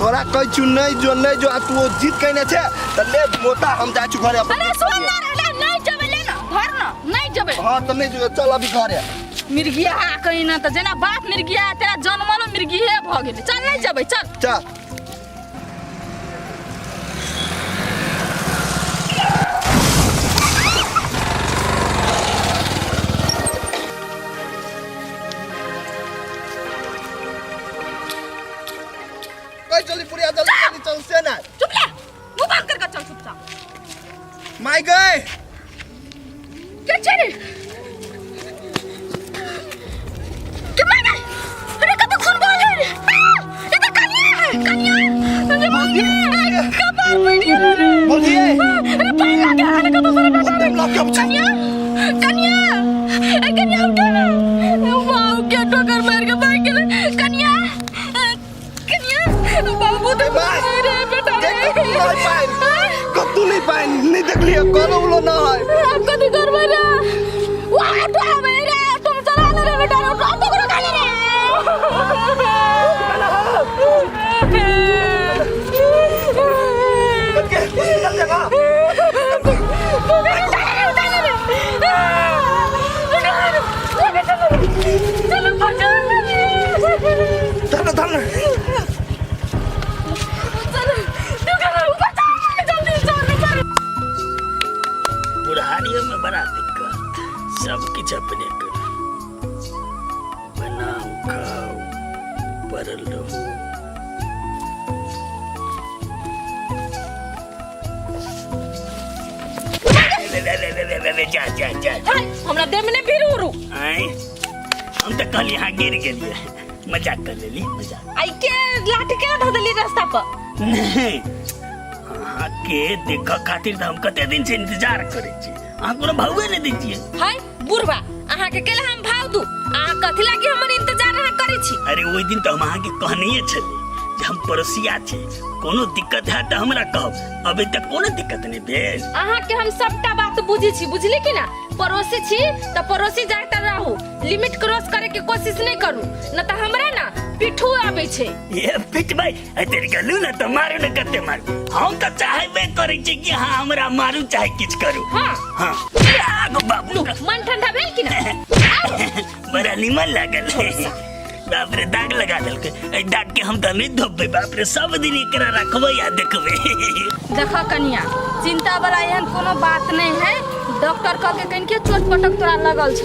तोरा कहै छु नहीं जो नहीं जो आ तू ओ जिद कइने छे त ले मोता हम जाइ छु घरे अपन। अरे सुन ना रे, नहीं जेबै ले ना धर ना नहीं जेबै। हां त नहीं जो चल अभी घरे। मिर्गिया कहीं ना त जेना बाप मिर्गिया तेरा जनमलो मिर्गिए भ गेलै। चल नहीं जेबै चल। चल। जल्दी पुरिया जल्दी जल्दी चल से ना। चुप ले मुंह बंद करके चल चुपचाप। माय गए क्या चले के माय गए? अरे कत खून बह है रे। आ, ये तो कनिया है कनिया। अरे माय गए कपार फट गेल रे। बोलिए। अरे पानी लग गया अरे कत सारा बेटा रे। लग गया। कनिया कनिया ए कनिया उठो ना। वाओ क्या ठोकर मार के भाग गेल। कनिया कनिया बाबू तो रे बेटा रे। नहीं पाइन कतू नहीं पाइन नहीं देखलिए कोनो उलो ना है। अब कथी करबै रे? वाह ऑटो आबै रे ऑटो में चला ले रे बेटा ऑटो ऑटो को रोका ले रे। चलो बचाओ। धर धर। चलो ऊपर जल्दी चलो चलो। बुढ़ारियों में बड़ा दिक्कत, सब किछु अपने करू, बनाऊ खाऊ पड़ल रहू। ले ले ले ले ले ले जा जा जा। हाय, हमरा देह में नहीं भीड़ उड़ू। आँय, हम तऽ कहली अहाँ गिर गेलियै, मजाक कर लेली मजाक। आई के लाठी केना धऽ देली रास्ता पर? नहीं, अहाँके देखऽ खातिर तऽ हम कते दिन से इंतजार करै छी, अहाँ कोनो भावे नहि दै छियै। हाय बुढ़वा, अहाँके केला हम भाव दू? अहाँ कथी लागी हमर इंतजार अहाँ करै छी? अरे ओहि दिन तऽ हम अहाँके कहनैये छलियै जे हम पड़ोसिया छी, कोनो दिक्कत हैत तऽ हमरा कहब। अभी तक कोनो दिक्कत नहि भेल। अहाँके हम सबटा बात बुझै छी, बुझली कि ना? पड़ोसी छी तऽ पड़ोसी जाय तऽ रहू, लिमिट क्रॉस करे के कोशिश नहीं करू, न तऽ हमरा ना पिठू आबै छै। ये पिटबै एते गलू ना तऽ मारू ने कते मारू। हम तऽ चाहबे करै छी कि अहाँ हमरा मारू चाहे किछु करू। हाँ। हाँ। आगो बाबू। लू, मन ठंडा भेल कि ना? बड़ा निमन लागल। बाप रे दाग लगा देलकै। एहि दाग के हम तऽ नहि धोबै बाप रे, सब दिन एकरा रखबै आ देखबै। देखऽ कनिया, चिंता वाला एहन कोनो बात नहीं है। डॉक्टर कह के कनिके चोट पटक तोरा लगल छ,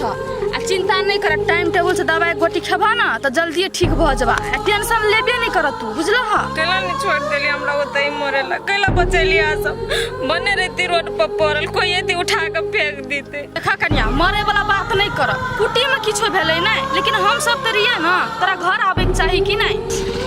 आ चिंता नहीं कर, टाइम टेबुल से दवाई गोटी खेबह ना तऽ जल्दिए ठीक भऽ जेबा, आ टेंशन लेबे नहीं कर तू, बुझलह? कैला नहीं छोड़ देली हमरा ओतै मरे ला, कैला बचेली आ सब बने रहती रोड पर पड़ल, कोई एती उठा के फेंक दीते। देखा कनिया, मरे वाला बात नहीं कर, कुटी में किछो भेलै नहीं, लेकिन हम सब तऽ रहियै ना, तोरा घर आबे के चाही कि नहीं?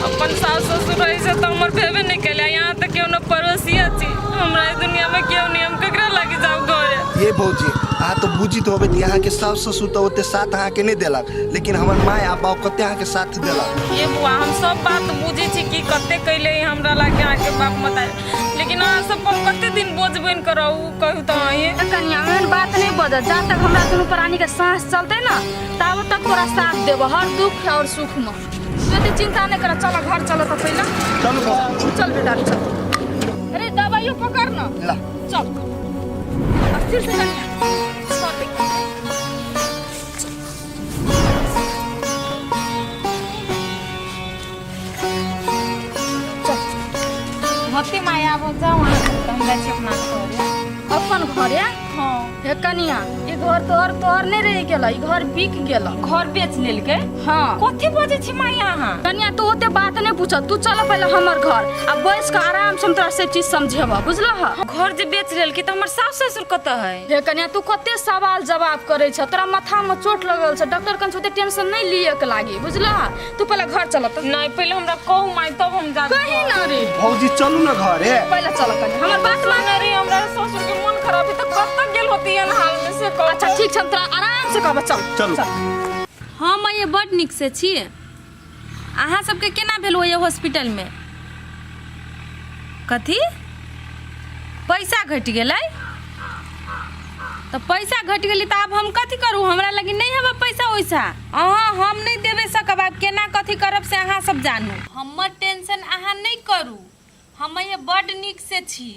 अपन सास ससुर रहे से तो हमर भेबे नहीं कैले, यहाँ तक केओ न पड़ोसी अछि, हमरा इस दुनिया में केओ नहीं, हम केकरा लागी जाऊ घरे? ये भौजी अहाँ तो बुझित होबे कि अहाँके सास ससुर तऽ ओते साथ अहाँके नहीं देलक, लेकिन हमर माय आ बाप कते अहाँके साथ देलक। ये बुआ हम सब बात बुझै छी कि कते कैले हमरा लागे अहाँके बाप मतारी, लेकिन अहाँ सब पर कते दिन बोझ बनि के रहू कहू तऽ अहीं। ए कनिया, एहन बात नहीं बजत, जा तक हमरा दुनू प्राणी के सांस चलते ना ताबत तक तोरा साथ देबो हर दुख और सुख में। तू एते चिंता नहीं कर, चल घर चल तऽ पहिले। चलू घर। चल बेटा चल। अरे दवाइयो पकड़ ना। ला। चल अस्थिर से कनिया। चल बेटा। मती माया आबो जाओ अहाँ सब तऽ हम जाइ छी अपना घरे। अपन घरे? हाँ। हे कनिया, ई घर तोहर तोहर नहीं रहि गेल, ई घर बिक गेल। घर बेच लेलकै? हाँ। कथी बजै छी माया अहाँ? कनिया तू ओते बात नहीं पूछ, तू चल पहिले हमर घर आ बैस के आराम से हम तोरा सब चीज समझेबऽ, बुझलह? घर जे बेच लेलकै तऽ हमर सास ससुर कतऽ है? हे कनिया, तू कते सवाल जवाब करै छ, तोरा माथा में चोट लगल छ, डॉक्टर कन से ओते टेंशन नहीं लिए के लागी, बुझलह? तू पहिले घर चल तऽ। नहीं पहिले हमरा कहू माय तब हम जाब। कही ना रे। भौजी चलू ना घरे। पहिले चल कनी, हमर बात मान। रे हमरा ससुर के मन खराब है तऽ कतऽ गेल होती एहन हाल में से कहू। अच्छा ठीक छै, हम तोरा आराम से कहब, चल। चलू। चल। हाँ माय बड नीक से छी। अहाँ सबके केना भेल ओहि हॉस्पिटल में? कथी पैसा घटि गेलै? तऽ पैसा घटि गेलै तऽ आब हम कथी करू हमरा लगी नहि हेबे पैसा वैसा अहाँ हम नहि देबे सकब आब केना कथी करब से अहाँ सब जानू हमर टेंशन अहाँ नहि करू हम ये बड्ड नीक से छी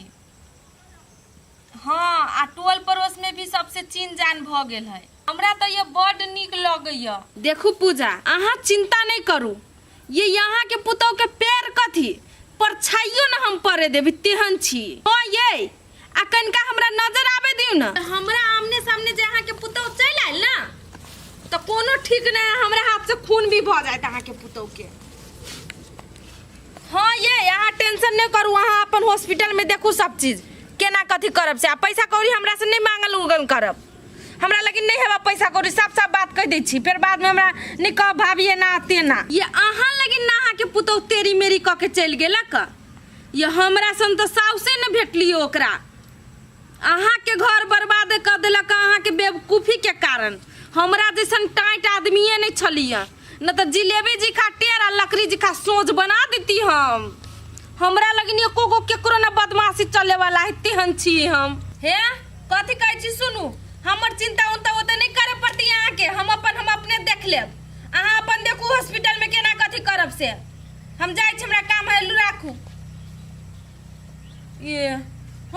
हँ आ टोल पड़ोस में भी सबसे चिन्ह जान भऽ गेल है हमरा तऽ ये बड्ड नीक लगैया देखू पूजा अहाँ चिंता नहि करू ये यहाँ के पुतोह के पैर कथी परछाइयो न हम पड़े देबी तेहन छी हाँ ये आ कनिका हमरा नजर आबे दियौ ने हमरा आमने सामने जे अहाँके पुतोह चलि आयल ने तऽ कोनो ठीक नहि हमरा हाथ से खून भी भऽ जायत अहाँके पुतोह के हाँ ये अहाँ टेंशन नहि करू अहाँ अपन हॉस्पिटल में देखू सब चीज केना कथी करब से आ पैसा कौड़ी हमरा से नहीं मांगल उगल करब हमरा लगे नहीं हेबा पैसा कौड़ी साफ साफ बात कह दै छी फेर बाद में हमरा नहीं कह भाभी एना तेना ये अहाँ लगे ना अहाँके पुतोह तेरी मेरी कऽ के चलि गेलक ये हमरा सन तऽ साउसे ने भेटलियो ओकरा अहाँके घर बर्बाद कऽ देलक अहाँके बेवकूफीके कारण हमरा जैसन टाइट आदमिए नहि छलियै न तऽ जिलेबी जिखा टेढ़ आ लकड़ी जिखा सोझ बना देती हम हमरा लगनी एको गो केकरो न बदमाशी चले वाला है तेहन छी हम हे कथी कहै छी सुनू हमर चिंता उंता ओते नहि करे पड़ती अहाँके हम अपन हम अपने देख लेब अहाँ अपन देखू हॉस्पिटल में केना कथी करब से हम जाइ छी हमरा काम है लू राखू ये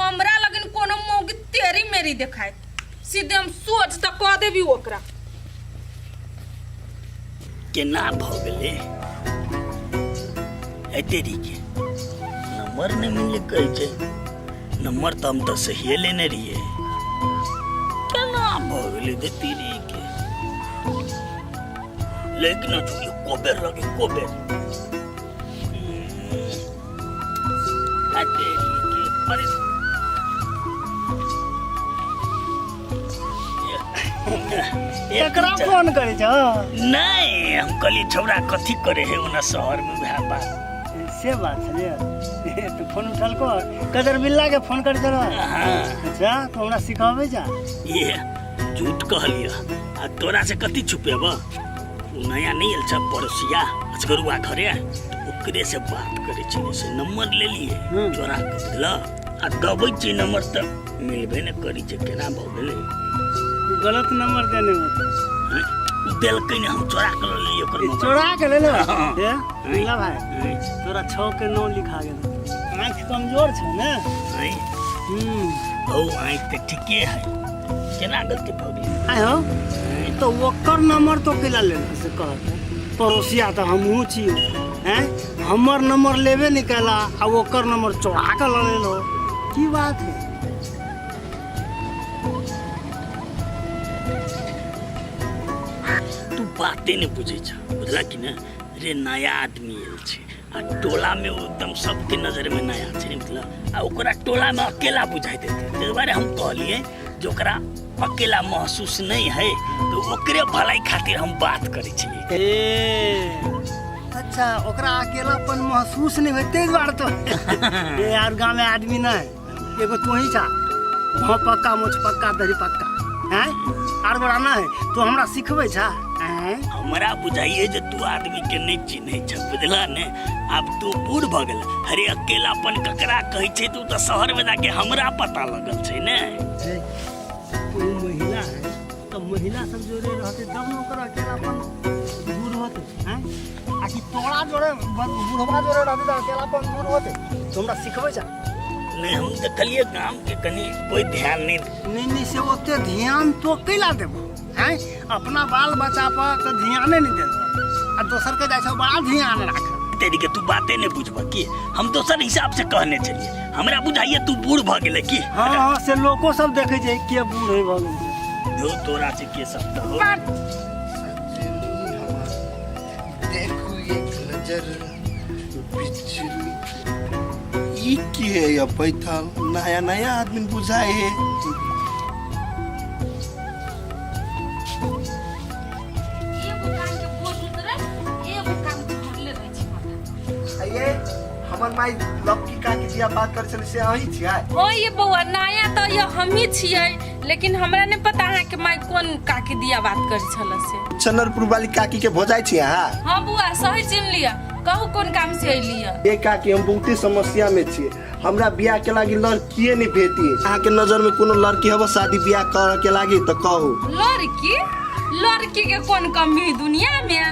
हमरा लगन कोनो मौगी तेरी मेरी देखाय सीधे हम सोच तऽ कऽ देबी ओकरा केना भऽ गेलै एते के नंबर नहि मिललै कहै छै नंबर तऽ हम तऽ सहिए लेने रहियै केना भऽ गेलै देती के लेकिन एको बेर लगे एको बेर एकरा फोन करे छ नहीं हम कहलिए छौड़ा कथी करे है ओना शहर में वएह बात से बात छलै तो फोन उठल को कदर बिल्ला के फोन कर छल हाँ अच्छा तो हमरा सिखाबै जा ये झूठ कहलिए आ तोरा से कथी छुपेब ओ नया नहीं आयल छ पड़ोसिया असगरुआ घरे तऽ ओकरे से बात करे छलियै से नंबर लेलियै चोरा के बुझल आ दबै छियै नंबर तऽ मिलबे ने करै छै केना भऽ गेलै गलत नंबर देने होते हँ? ओ देलकै ने हम चोरा के लऽ लेलियै ओकर मोबाइल चोरा के ले ले हाँ। हे मिला भाई तोरा 6 के 9 लिखा गेल आँखि कमजोर छौ ने आँय? हौ आँखि तऽ ठीके है केना गलती भऽ गेलै आइ हो तो ओकर नंबर तो केला लेना से कहत पड़ोसिया तऽ हमहूँ छी हैं हमर नंबर लेबे नहीं कैला आ ओकर नंबर चोरा के लऽ लेलो की बात है तू बाते नहीं बुझे छ बुझला कि ने रे नया आदमी आयल छै आ टोला में ओ एकदम सबके नजर में नया छै बुझला आ ओकरा टोला में अकेला बुझाइ देते ताहि दुआरे हम कहलिए जे ओकरा अकेला महसूस नहीं है तो ओकरे भलाई खातिर हम बात करै छलियै ए अच्छा ओकरा अकेलापन महसूस नहीं होय ताहि दुआरे तो ए यार गाँव में आदमी नहीं एगो तू ही छा भाव पक्का मोछ पक्का दही पक्का हैं आर गोरा नहीं तू हमरा सिखबै छा हैं हमरा बुझाइए जे तू आदमी के नहीं चिन्है छ बुझला ने आब तू बूढ़ भऽ गेल अरे अकेलापन ककरा कहै छै तू तऽ शहर में जाके हमरा पता लगल छै ने हे, ओ महिला है तो महिला सब जोड़े रहते तब ने ओकर अकेलापन दूर होते हैं आ कि तोरा जोड़े बुढ़वा जोड़े रहते तो अकेलापन दूर होते तो हमरा सिखबै छा नहीं हम देखलिए गाम के कनी कोई ध्यान नहीं नहीं नहीं से ओते ध्यान तो कैला देबो हैं अपना बाल बच्चा पर तो ध्याने नहीं देबो आ दोसर के जाइ छौ बड़ा ध्यान राख तेरी के तू बाते नहीं बुझबा की हम दोसर हिसाब से कहने चलिए हमरा बुझाइए तू बूढ़ भ गेले की हाँ हाँ से लोको सब देखे छै के बूढ़ है भऽ गेल दो तोरा से के सब तो हो देखू एक नजर बिजली ई की है या बैठल नया नया आदमी बुझाए है एगो काम के बोझ उतरे एगो काम झड़ले रहै छै माथा ये हमर माई लड़की काकी दिया बात कर छलै से अहीं छियै ओ ये बौआ नया तऽ ये हमही छियै लेकिन हमरा नहि पता अहाँके माय कोन काकी दिया बात करै छल से चन्नरपुर वाली काकी के भोजाइ छी अहाँ हाँ बौआ सही चिन्ह लिअ कहू कोन काम से अयली ए काकी हम बहुते समस्या में छियै हमरा बियाह के लागी लड़कीए नहीं भेटी। अहाँ के नजर में कोनो लड़की हब शादी बियाह करे के लागी तो कहू। लड़की लड़की के कोन कमी है दुनिया में?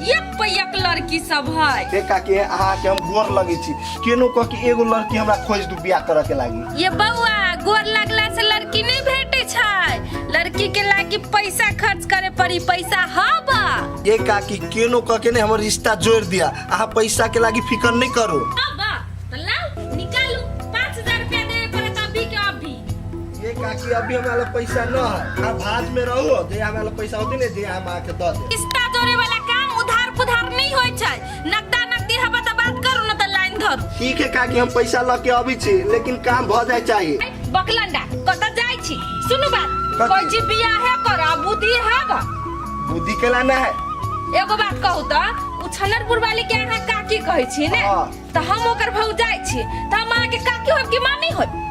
एक पे एक लड़की सब है। ए काकी, अहाँ के हम गोर लगे छी, केनो कह के एगो लड़की हमरा खोज दू बियाह करे के लागी। ये बउआ, गोर लगला से लड़की नहीं भेटे छै, लड़की के लागी पैसा खर्च करे पड़ी, पैसा हबा। ए काकी, केनो कह के नहीं हमर रिश्ता जोड़ दिया, अहाँ पैसा के लागी फिकर नहीं करू। हबा तो लाओ निकालू, 5000 रुपया देवे पड़त अभी के अभी। ये काकी, अभी हमरा लग पैसा न है, आप हाथ में रहो, जे हमरा लग पैसा होती ने जे हम आके the they. रिश्ता जोड़े वाला काम उधार पुधार नहीं होय छै, नगदा नगदी हबा त बात करू न त लाइन धरू। ठीक है काकी, हम पैसा ल के अबै छी, लेकिन काम भ जाय चाहिए। बकलंडा कत जाय छी? सुनू बात। कथी? कहै छी बियाहे कर, बुद्धि हबा? बुद्धि केला ना है। एगो बात कहू त, उ छनरपुर वाली के अहाँ काकी कहै छी ने? हाँ। त हम ओकर भौजाई छी, त हम अहाँ के काकी होब कि मामी होब?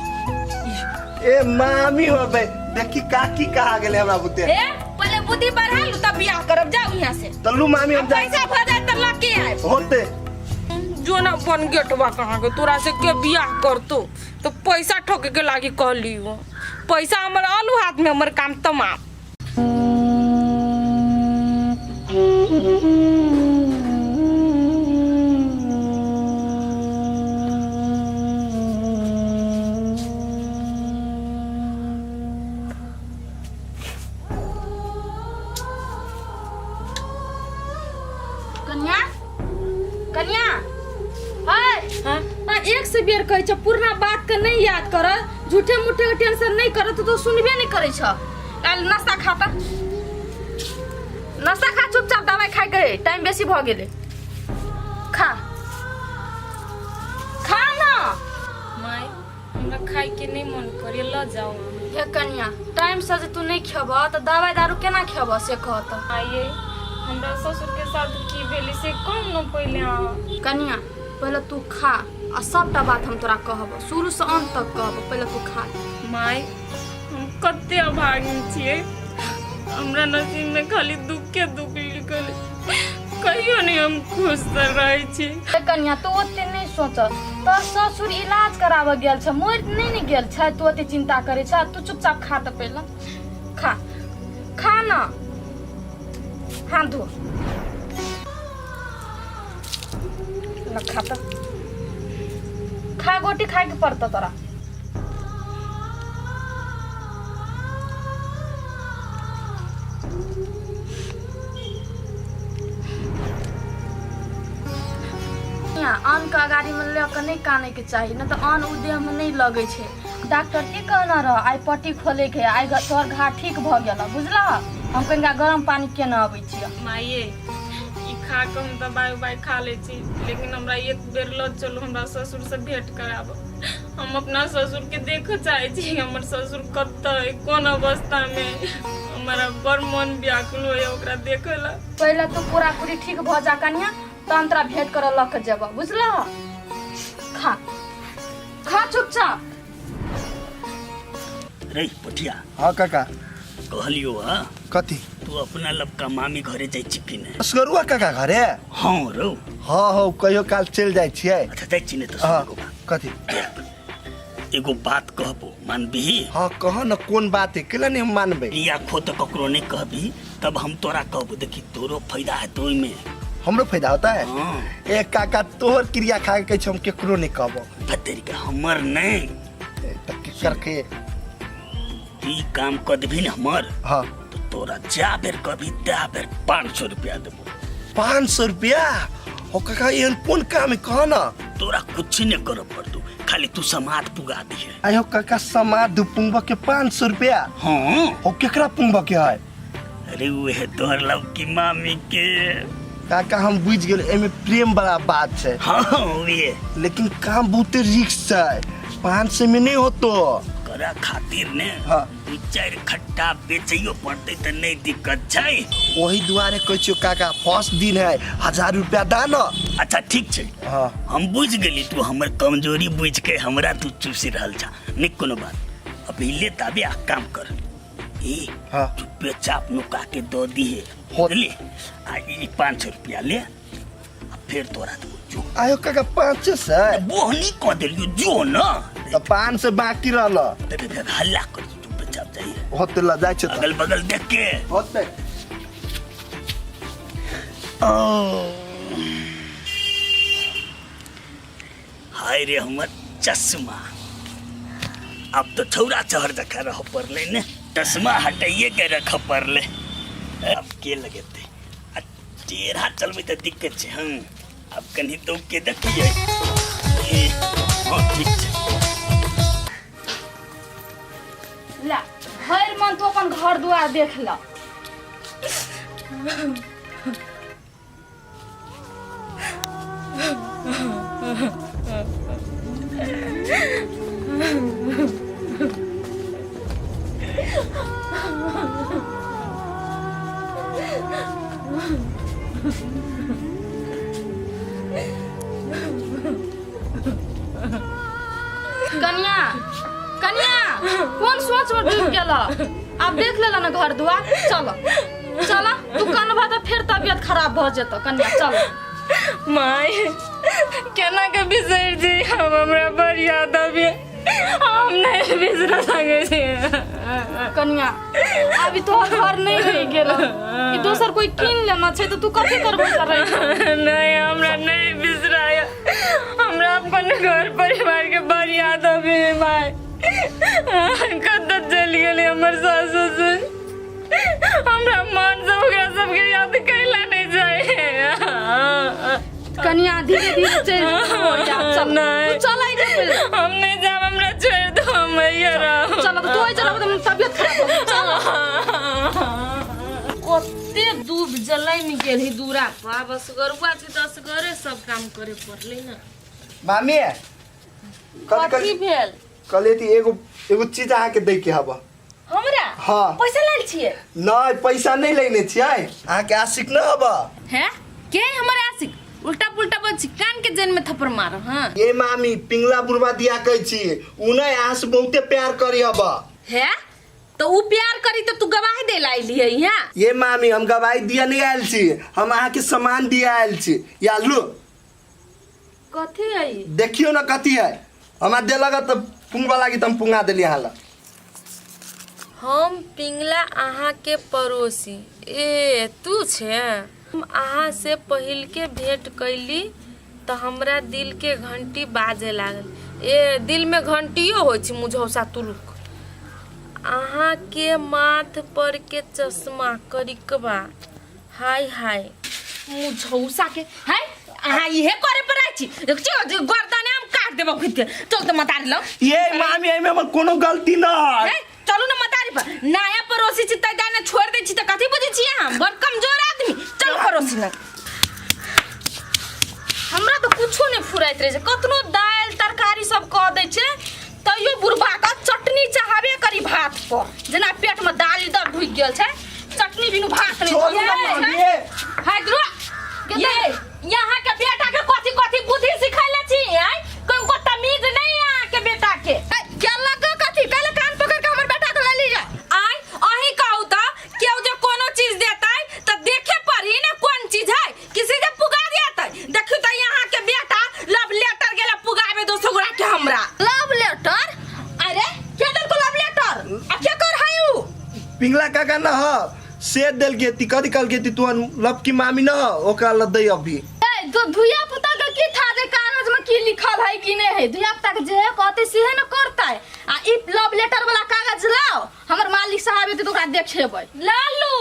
ए मामी होबे, देखी काकी कहा गेले हमरा बुते। ए पहले बुद्धि बढ़ा लू तब बियाह करब, जाऊ यहाँ से। तल्लू मामी, हम जाय। पैसा भ जाए त लके आएब। होते। जो ना बन गेटवा कहाँ के तोरा से के बियाह करतो तो पैसा ठोके के लागी कहली हो, पैसा हमर आलू हाथ में, हमर काम तमाम। कन्या, कन्या, हाय। हाँ, एक से बेर कहै छ पुरना बात के नहीं याद कर, झूठे मूठे के टेंशन नहीं कर, तो सुनबे नहीं करै छ। काल नाश्ता खाता, नाश्ता खा चुपचाप, दवाई खाइ के टाइम बेसी भ गेलै, खा खा ना। माय, हमरा खाइ के नहीं मन करे, ल जाओ। हे कन्या, टाइम से जे तू नहीं खेबह तऽ दवाई दारू केना खेबह से कह तऽ। आइए हमरा ससुर के साथ की भेलै से कहू न पहिले अहाँ। कन्या, पहिले तू खा आ सबटा बात हम तोरा कहब, शुरू से अंत तक कहब, पहिले तू खा। माय, हम कते अभागिन छियै, हमरा नसीब में खाली दुख के दुख लिखल, कहियो नहीं हम खुश रहै छी। हे कन्या, तू ओते नहीं सोच, तोर ससुर इलाज कराबऽ गेल छ, मरि नहीं ने गेल छै, तू ओते चिंता करै छ, तू चुपचाप खा तऽ पहिले खा, खा ना, हाथ धो ल, खा तऽ खा, गोटी खाए के पड़तौ तोरा। अन्न के अगाड़ी में लऽ कऽ नहि कानै के चाही, नहि तऽ अन्न ओ देह में नहि लगै छै। डॉक्टर की कहने रह? आइ पट्टी खोले के, आइ तोहर घाव ठीक भऽ गेल, बुझलह? हम कनिका गरम पानी केने अबै छियै। माये, ई खा कऽ हम दबाइ उबाइ खा लै छी, लेकिन हमरा एक बेर लऽ चलू हमरा ससुर से भेंट कराबऽ, हम अपना ससुर के देखऽ चाहै छी, हमर ससुर कतऽ अइ, कोन अवस्था में, हमरा बड़ मन व्याकुल होइए ओकरा देखऽ ला। पहिले तू पूरा पूरी ठीक भऽ जा कनिया, तहन तोरा भेंट करऽ लऽ कऽ जेबऽ, बुझलह? खा खा चुपचाप। रे पठिया। हाँ काका। कहलियो हाँ। कथी? तू अपना लबका मामी घरे जाइ छी कि नहि? असगरुआ काका घरे? हाँ रौ। हाँ हाँ, कहियो काल चलि जाइ छियै। अच्छा जाइ छी ने तऽ? हाँ। सुन एगो बात। कथी? देख, एगो बात कहबो, मानबिही? हाँ कह न, कोन बात है, केला नहीं हम मानबै? रिया खो तऽ ककरो नहीं कहबी, तब हम तोरा कहबो, देखी तोरो फायदा हेतौ ओहिमे। हमरो फायदा होता है? हाँ। ए काका, तोहर क्रिया खा के कहै छी हम केकरो नहीं कहबो। भतेरी के, हमर नहीं। ए, तऽ केकर के? तू ई काम कऽ देबही ने हमर? हाँ। तो तोरा जा बेर कभी ता बेर 500 रुपया देबो। 500 रुपया? हो काका, एहन कोन काम है, कह ना। तोरा कुछ नहीं करे पड़तौ, खाली तू समाद पुगा दिहे। आयो काका, समाद पुंगबा के 500 रुपया? हाँ। हो केकरा पुंगबा के है? अरे उहे तोहर लवकी मामी के। काका हम बुझ गेल, एमे प्रेम वाला बात छै। हाँ उहे। लेकिन काम बहुते रिस्क छै, 500 में नहीं होतो। करा खातिर ने हाँ। दू चारि खट्टा बेचैयो पड़तै तऽ नहीं दिक्कत छै। वही दुआरे कहै छियौ काका, फर्स्ट दिन है, 1000 रुपया दा न। अच्छा ठीक छै। हाँ। हम बुझ गेली, तू हमर कमजोरी बुझ के हमरा तू चूसि रहल छा, नहीं कोनो बात। अभी ले ताबे आ काम कर, ए। हाँ। चुपे चाप नुका के दो दिहे। हो। बुझली? आ ई 500 रुपया ले, आ फेर तोरा देबो। जो। आयो काका 500। बोहनी कऽ देलियो, जो न। तऽ 500 बाकी रहल। ते ते हल्ला करी, चुपचाप जाइए। होते ल जाइ छै। अगल बगल देख के। होते। ओ हाय रे हमर चश्मा, अब तो छौरा चहर जका रह पड़ले ने, चश्मा हटाइए के रख पड़ले। अब के लगेते आ टेढ़ा चलबै तऽ दिक्कत छै। हँ, अब कनी तो के देखिए। हाँ, ठीक छै। ला भरि मन तू अपन घर दुआर देख ल। कनिया, कनिया, कोन सोच में डूब गेल? आब देख लेला ना घर दुआर, चलो चलो। तू कनबा तऽ फेर तबियत खराब भऽ जेतौ। कनिया, चलो। माय, केना के बिसरि जइयै हम? हमरा बड़ याद आबैए, हम नहीं बिसरा सकै छियै। कनिया, अभी तोहर घर नहीं रहि गेल, ई दोसर कोई कीन लेना छै तऽ तू कथी करबै रहि? नहीं, हमरा नहीं बिसराय, हमरा अपन घर परिवार के बड़ याद आबैए। माय, कतऽ चलि गेलै हमर सास ससुर? हमरा मन से ओकरा सबके याद कैला नहीं जाए। कनिया, धीरे धीरे चलि चल। नहीं। तू चलै जेबै। हम नहीं जाब, हमरा छोड़ दो, हम अइये रहब। चल, तू ओहि चलब तऽ तबियत खराब हो जेतौ। चल। कते दूब जलमि गेल है दूरा पर, बस गरुआ छै तऽ असगरे सब काम करे पड़लै ने। मामी, कल कथी भेल? कहलियै कि एगो एगो चीज अहाँके दै के हब। हमरा? हाँ। पैसा लायल छियै? नहि, पैसा नहि लेने छियै, अहाँके आशिक न हब। हैं, के हमर आशिक? उल्टा पुल्टा बोल छी, कान के जन में थप्पड़ मारब। हाँ। ये मामी, पिंगला बुढ़वा दिया कहै छी, उ नहि अहाँ से बहुते प्यार करी हब। है तो उ प्यार करी तो तू गवाही दे ला अइली यहाँ? ये मामी, हम गवाही दिया नहीं आयल छी, हम अहाँके सामान दिया आयल छी। या लू। कथी है? देखियो न कथी है। हमरा देलक तऽ पुंगवा लागी तऽ हम पुंगा देली अहाँ लग। हम पिंगला, अहाँ के पड़ोसी। ए, तू छे? हम अहाँ से पहिलके भेंट कैली तऽ हमरा दिल के घंटी बाजे लागल। ए, दिल में घंटियो होइ छै? मुझौसा, तू रुक। अहाँ के माथ पर के चश्मा करिकबा, हाय हाय, मुझौसा के है। अहाँ इहे करे पर आइ छी? देख छियो जे गर्दन हम काट देबो खुद के। चल तऽ मतारी लग। ये मामी, एहिमे हमर कोनो गलती न है। हे, चलू ना मतारी पर। नया पड़ोसी छी तै दाने छोड़ दै छी तऽ कथी बुझै छी अहाँ? बड़ कमजोर आदमी। चलू पड़ोसी लग। हमरा तऽ कुछो नहि फुराइत रहै छै। कतनो दालि तरकारी सब कऽ दै छै तैयो बुढ़बा के चटनी चाहबे करी भात पर, जेना पेट में दालि दर ढुकि गेल छै। चटनी बिनु भात नहि छोड़ू ना खाइ छै। मामी, ये। हाय ध्रुव, ये यहाँ के बेटा के कथी कथी बुद्धि सिखैले छी? आय, कोई तमीज नहीं है अहाँ के बेटा के। ए, क्या लगा कथी काले कान पकड़ के हमर बेटा के ले लीजा? आय, अही कहू तऽ केओ जे कोनो चीज देतै तऽ देखे पड़ी ने कोन चीज है, किसी के पुगा देतै। देखियौ तऽ यहाँ के बेटा लव लेटर गेला पुगाबे दोसर गोरा के हमरा। Love letter? अरे, के देलको लव लेटर आ के कर है उ? पिंगला काका न ह से देल के ती, कथी कहल के ती तू लब की मामी न ह, ओकरा ल दे अभी। ए, तो धुइया पुता के की था जे कागज में की लिखल है की नहीं है? धुइया पुता के जे है कहते सेहे न करतै। आ ई लव लेटर वाला कागज लाओ, हमर मालिक साहब एते तऽ ओकरा देखेबै। लालू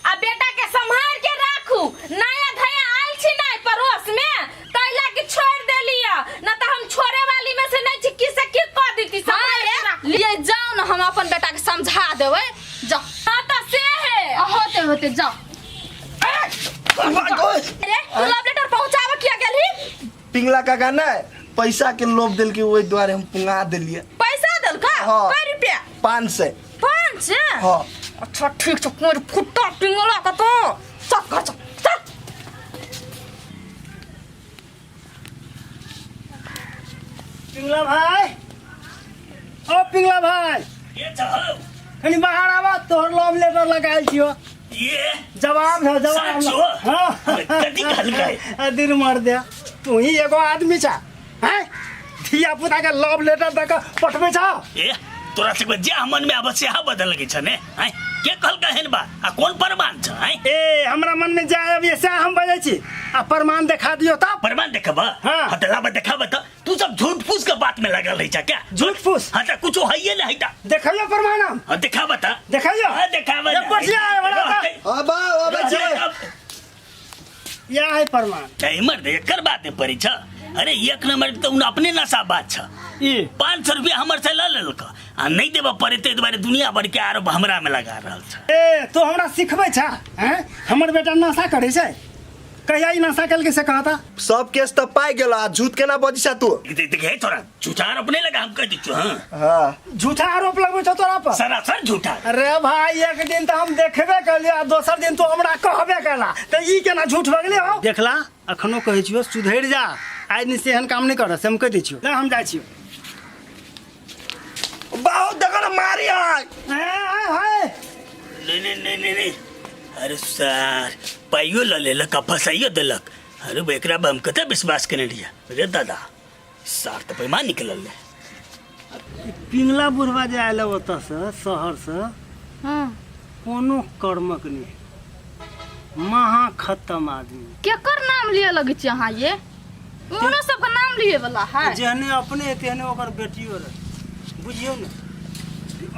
आ बेटा के संभाल के राखू। नया धया आयल छी नै पड़ोस में तै लागी छोड़ देलिय, न त हम छोड़े वाली में से नहीं छी। की से की कह देती। संभाल के राखू। लिए जाओ न, हम अपन बेटा के समझा देबै। जाओ। हाँ त से है। आ, होते होते जाओ। अरे, तू लव लेटर पहुंचावे किया गेलही? पिंगला काका ने पैसा के लोभ देल के, ओहि दुआरे हम पुंगा देलिए। पैसा देलका? हाँ। कै रुपया? 500। 500? हाँ। अच्छा, ठीक छै। कोर फुट्टा पिंगला के तो चल घर, चल चल। पिंगला भाई, ओ पिंगला भाई। के छौ? कनी बाहर आवा, तोहर लव लेटर लगायल छियो। ये जवाब है, जवाब। साचो? हाँ। कथी कहलकै? आ, दिन मर दे। तू ही एगो आदमी छा हैं धिया पुता के लव लेटर दऽ के पठबै छा ए तोरा सबके जे मन में आबै सेहा बदल लगे छ ने आँय के कहलका एहन बात आ कोन प्रमाण छ आँय ए हमरा मन में जाय अभी से हम बजै छी आ प्रमाण देखा दियो तब प्रमाण देखब हाँ। हाँ तऽ लाबऽ देखाबऽ तऽ तू सब झूठ फूस के बात में लगल रही छ क्या झूठ फूस हाँ तऽ कुछो हइये नहीं त देखैयो प्रमाण हम हाँ देखाबऽ तऽ देखैयो हाँ देखाबऽ ए, पठिया आए बड़ा तऽ। अब अब छै या है प्रमाण इमर दे एकर बात नहीं पड़ी छ अरे एक नंबर के तो उन अपने नशा बात छ ई 500 रुपया हमर से ल लेलक आ नहीं देबऽ पड़े ताहि दुआरे दुनिया भर के आरोप हमरा में लगा रहल छ ए तो हमरा सिखबै छा हैं हमर बेटा नशा करै छै कहिया ई नशा केलकै से कहता सब केस तऽ पाइ गेल आ झूठ केना बजै छा तू देख देख हे थोड़ा झूठा आरोप नहीं लगा हम कह दी हाँ हाँ झूठा आरोप लगबै छौ तोरा पर सरासर झूठा अरे भाई एक दिन तऽ हम देखबे केलियै आ दोसर दिन तू हमरा कहबे केला तऽ ई केना झूठ भऽ गेलै हौ देखला अखनो कहै छियौ सुधरि जा आइ दिन से एहन काम नहि कर से हम कहि दै छियौ ले हम जाइ छियौ बहुत देखो ना मारी है ए, ए, हे। नहीं नहीं नहीं नहीं नहीं अरे सर पाइयो ल लेलक आ फसाइयो देलक अरे बे, एकरा पर हम कते विश्वास केने रहियै अरे दादा सार तऽ पैमा निकलल रहे पिंगला बुढ़वा जे आयल ओतऽसँ शहरसँ हाँ कोनो कर्मक नहि महा खत्म आदमी केकर नाम लिए लगै छी अहाँ ये ओनो सबके नाम लिए वाला है जेहने अपने तेहने ओकर बेटियो रहे बुझियौ ने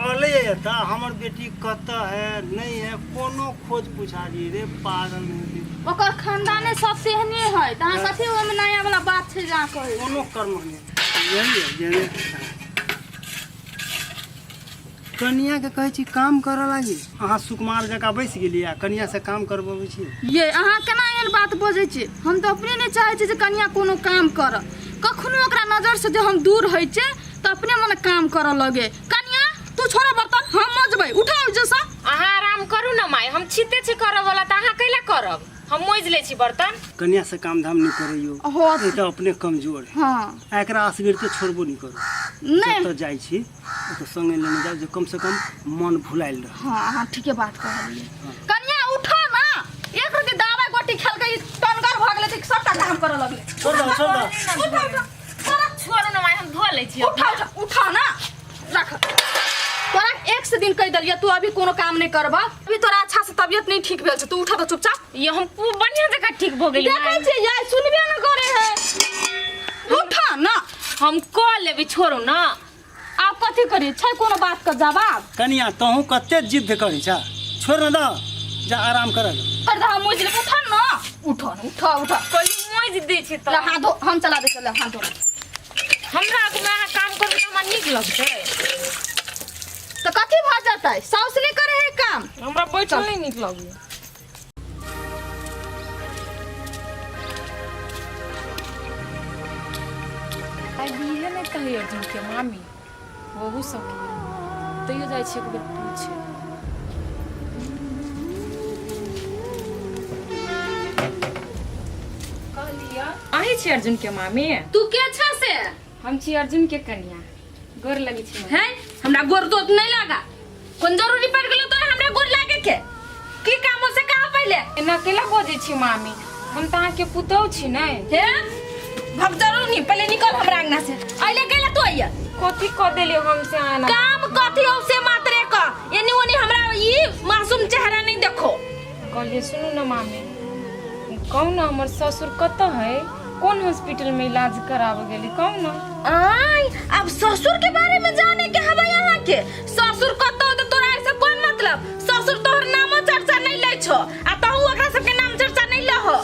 अलै एतऽ हमर बेटी कतऽ है नहि है कोनो खोज पुछारी रे पागल नहि ओकर खानदाने सब तेहने है तऽ अहाँ कथी ओहिमे नया वाला बात छै जे अहाँ कहै कोनो कर्म नहि बुझलियै जेहने कनियाके कहै छी काम करऽ लागी अहाँ सुकुमार जकाँ बैस गेलियै आ कनियासँ काम करबबै छी ये अहाँ केना एहन बात बजै छी हम तऽ अपने नहि चाहै छी जे कनिया कोनो काम करऽ कखनो ओकरा नजरसँ जे हम दूर होइ छियै तऽ अपने मने काम करऽ लगे कनिया तू छोड़ बर्तन हम मजबै उठाउ जैसा अहाँ आराम करू ने माय हम छिते छी करऽ वाला तऽ अहाँ कैला करब हम मोजि लै छी बर्तन कनिया से काम धाम नहीं करैयो हो ई तऽ अपने कमजोर है हाँ आ एकरा असगरिते छोड़बो नहीं करू नहीं जतऽ जाइ छी ओतऽ संगे लेने जाउ जे कम से कम मन भुलायल रह हाँ हाँ ठीके बात कहलियै कनिया उठा ना एक रति दवाई गोटी खेलकै ई टनगर भऽ गेलै तऽ सबटा काम करऽ लगलै छोड़ दो छोड़ दो उठा उठा तोरा छोड़ू ने माय हम धो लै छी उठा उठा उठा ना रख तोरा एक से दिन कहि देलियै तू अभी कोनो काम नहीं करबा अभी तोरा अच्छा से तबियत नहीं ठीक भेल छै तू उठा तऽ चुपचाप ये हम खूब बढ़िया जगह ठीक भऽ गेली देखै छियै यार सुनबे न करे है उठा ना हम कऽ लेबै छोड़ू ना आब कथी करी छै कोनो बात के जवाब कनिया तहूँ कते जिद्द करै छा छोड़ ने दह जा आराम कर कर दे हम मुझ उठा ना उठो ना उठा उठा कहली मोजि दै छै ले तऽ हाथ धो हम चला दे चले हाथ धो हमरा आगूमे अहाँ काम करबै तऽ हमरा नीक लगतै तो कथी भऽ जेतै साउस नहि करे है काम हमरा बैठल नहि नीक लगैया आइ इहे नहि कहै अर्जुनके मामी ओहू सबके तैयो जाइ छियै एक बेर पूछे कहलियै अहीं छी अर्जुनके मामी तू के छ से हम छी अर्जुनके कनिया गोर लगै छी मामी। हैं हमरा गोर दोत नहीं लागा कोन जरूरी पड़ गेलो तोरा हमरा गोर लागे के की काम हो से कहा पहले एना केला बजै छी मामी हम तऽ अहाँके पुतहु छी ने हे भग जरूर नहीं पहले निकल हमरा अंगना से अइले गेला तू अइया कथी कऽ देलियै हम से अहाँ एना काम कथी हो से मात्रे क एनी ओनी हमरा ई मासूम चेहरा नहीं देखो कहलियै सुनू ने मामी कहू ने हमर ससुर कतऽ है कोन हॉस्पिटल में इलाज कराबऽ गेली कहू ने आय अब ससुर के बारे में जाने के हवे यहाँ के ससुर कतौ तो तोरा ऐसे कोन मतलब ससुर तोहर नामो चर्चा नहीं लै छो आ तहु ओकरा सबके नाम चर्चा नहीं लहो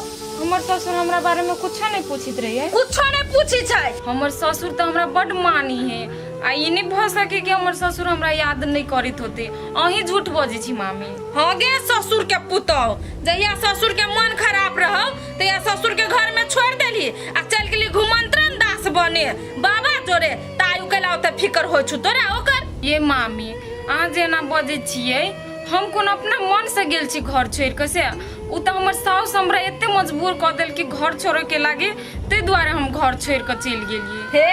हमर ससुर हमरा बारे में कुछो नहीं पूछित रहिए कुछो नहीं पूछी छै हमर ससुर तऽ हमरा बड्ड मानी है आ ई नहीं भऽ सके कि हमर ससुर हमरा याद नहीं करैत होते अहीं झूठ बजै छी मामी हाँ गे ससुर के पुतहु जहिया ससुर के मन खराब रहो तहिया ससुर के घर में छोड़ देली आ चल गेली घुमंत्रन दास बने बाबा जोरे तायु केला ओते फिकर होइ छु तोरा ओकर ये मामी अहाँ जेना बजै छियै हम कोनो अपना मन से गेल छी घर छोड़ि कऽ से ओ तऽ हमर साउस हमरा एते मजबूर कऽ देलकै घर छोड़ऽ के लागे ताहि दुआरे हम घर छोड़ि कऽ चलि गेलियै हे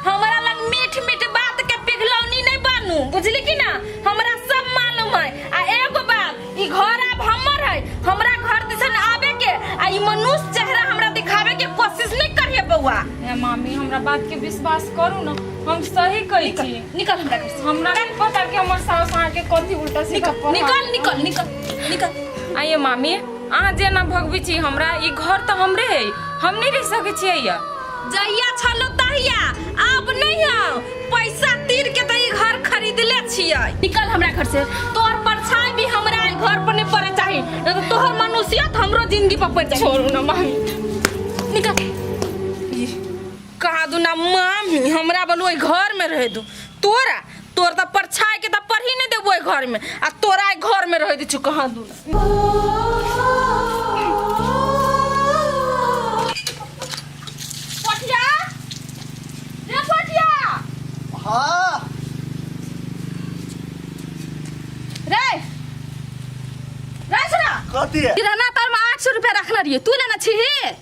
हमरा लग मीठ मीठ बात के पिघलौनी नहीं बनू बुझली कि ना हमरा सब मालूम है आ एगो बात ई घर अब हमर है हमरा घर दिसन आवे के आ ई मनुष्य चेहरा हमरा दिखावे के कोशिश नहीं करिए बौआ। हे मामी, हमरा बात के विश्वास करू न, हम सही कहै छी। निकल हमरा घर से। हमरा नहीं पता कि हमर सास अहाँके कथी उल्टा सीधा निकल, पढ़ा। निकल, निकल, निकल, निकल। आइए मामी, अहाँ जेना भगबै छी हमरा, ई घर तऽ हमरे है, हम नहीं रह सकै छियै या। जहिया छलो तहिया, आब नहीं हौ। पैसा तीर के तऽ ई घर खरीदले छियै। निकल हमरा घर से, तोहर परछाई भी हमरा ई घर पर नहीं पड़े चाही, नहीं तो तोहर मनुष्यत हमरो जिंदगी पर पड़ जाई। छोड़ू न मामी। निकल। कहा दू ना मामी, हमरा बोलू ओहि घर में रह दू, तोरा तोर तऽ परछाई के तऽ पढ़ी नहीं देबो ओहि घर में, आ तोरा एहि घर में रह दै छु। कहा दू ना। पोठिया रे, पोठिया। हाँ। रे रे, सुना। कथी है? सिरहना तर में 800 रुपया रखने रहिए, तू लेना छी?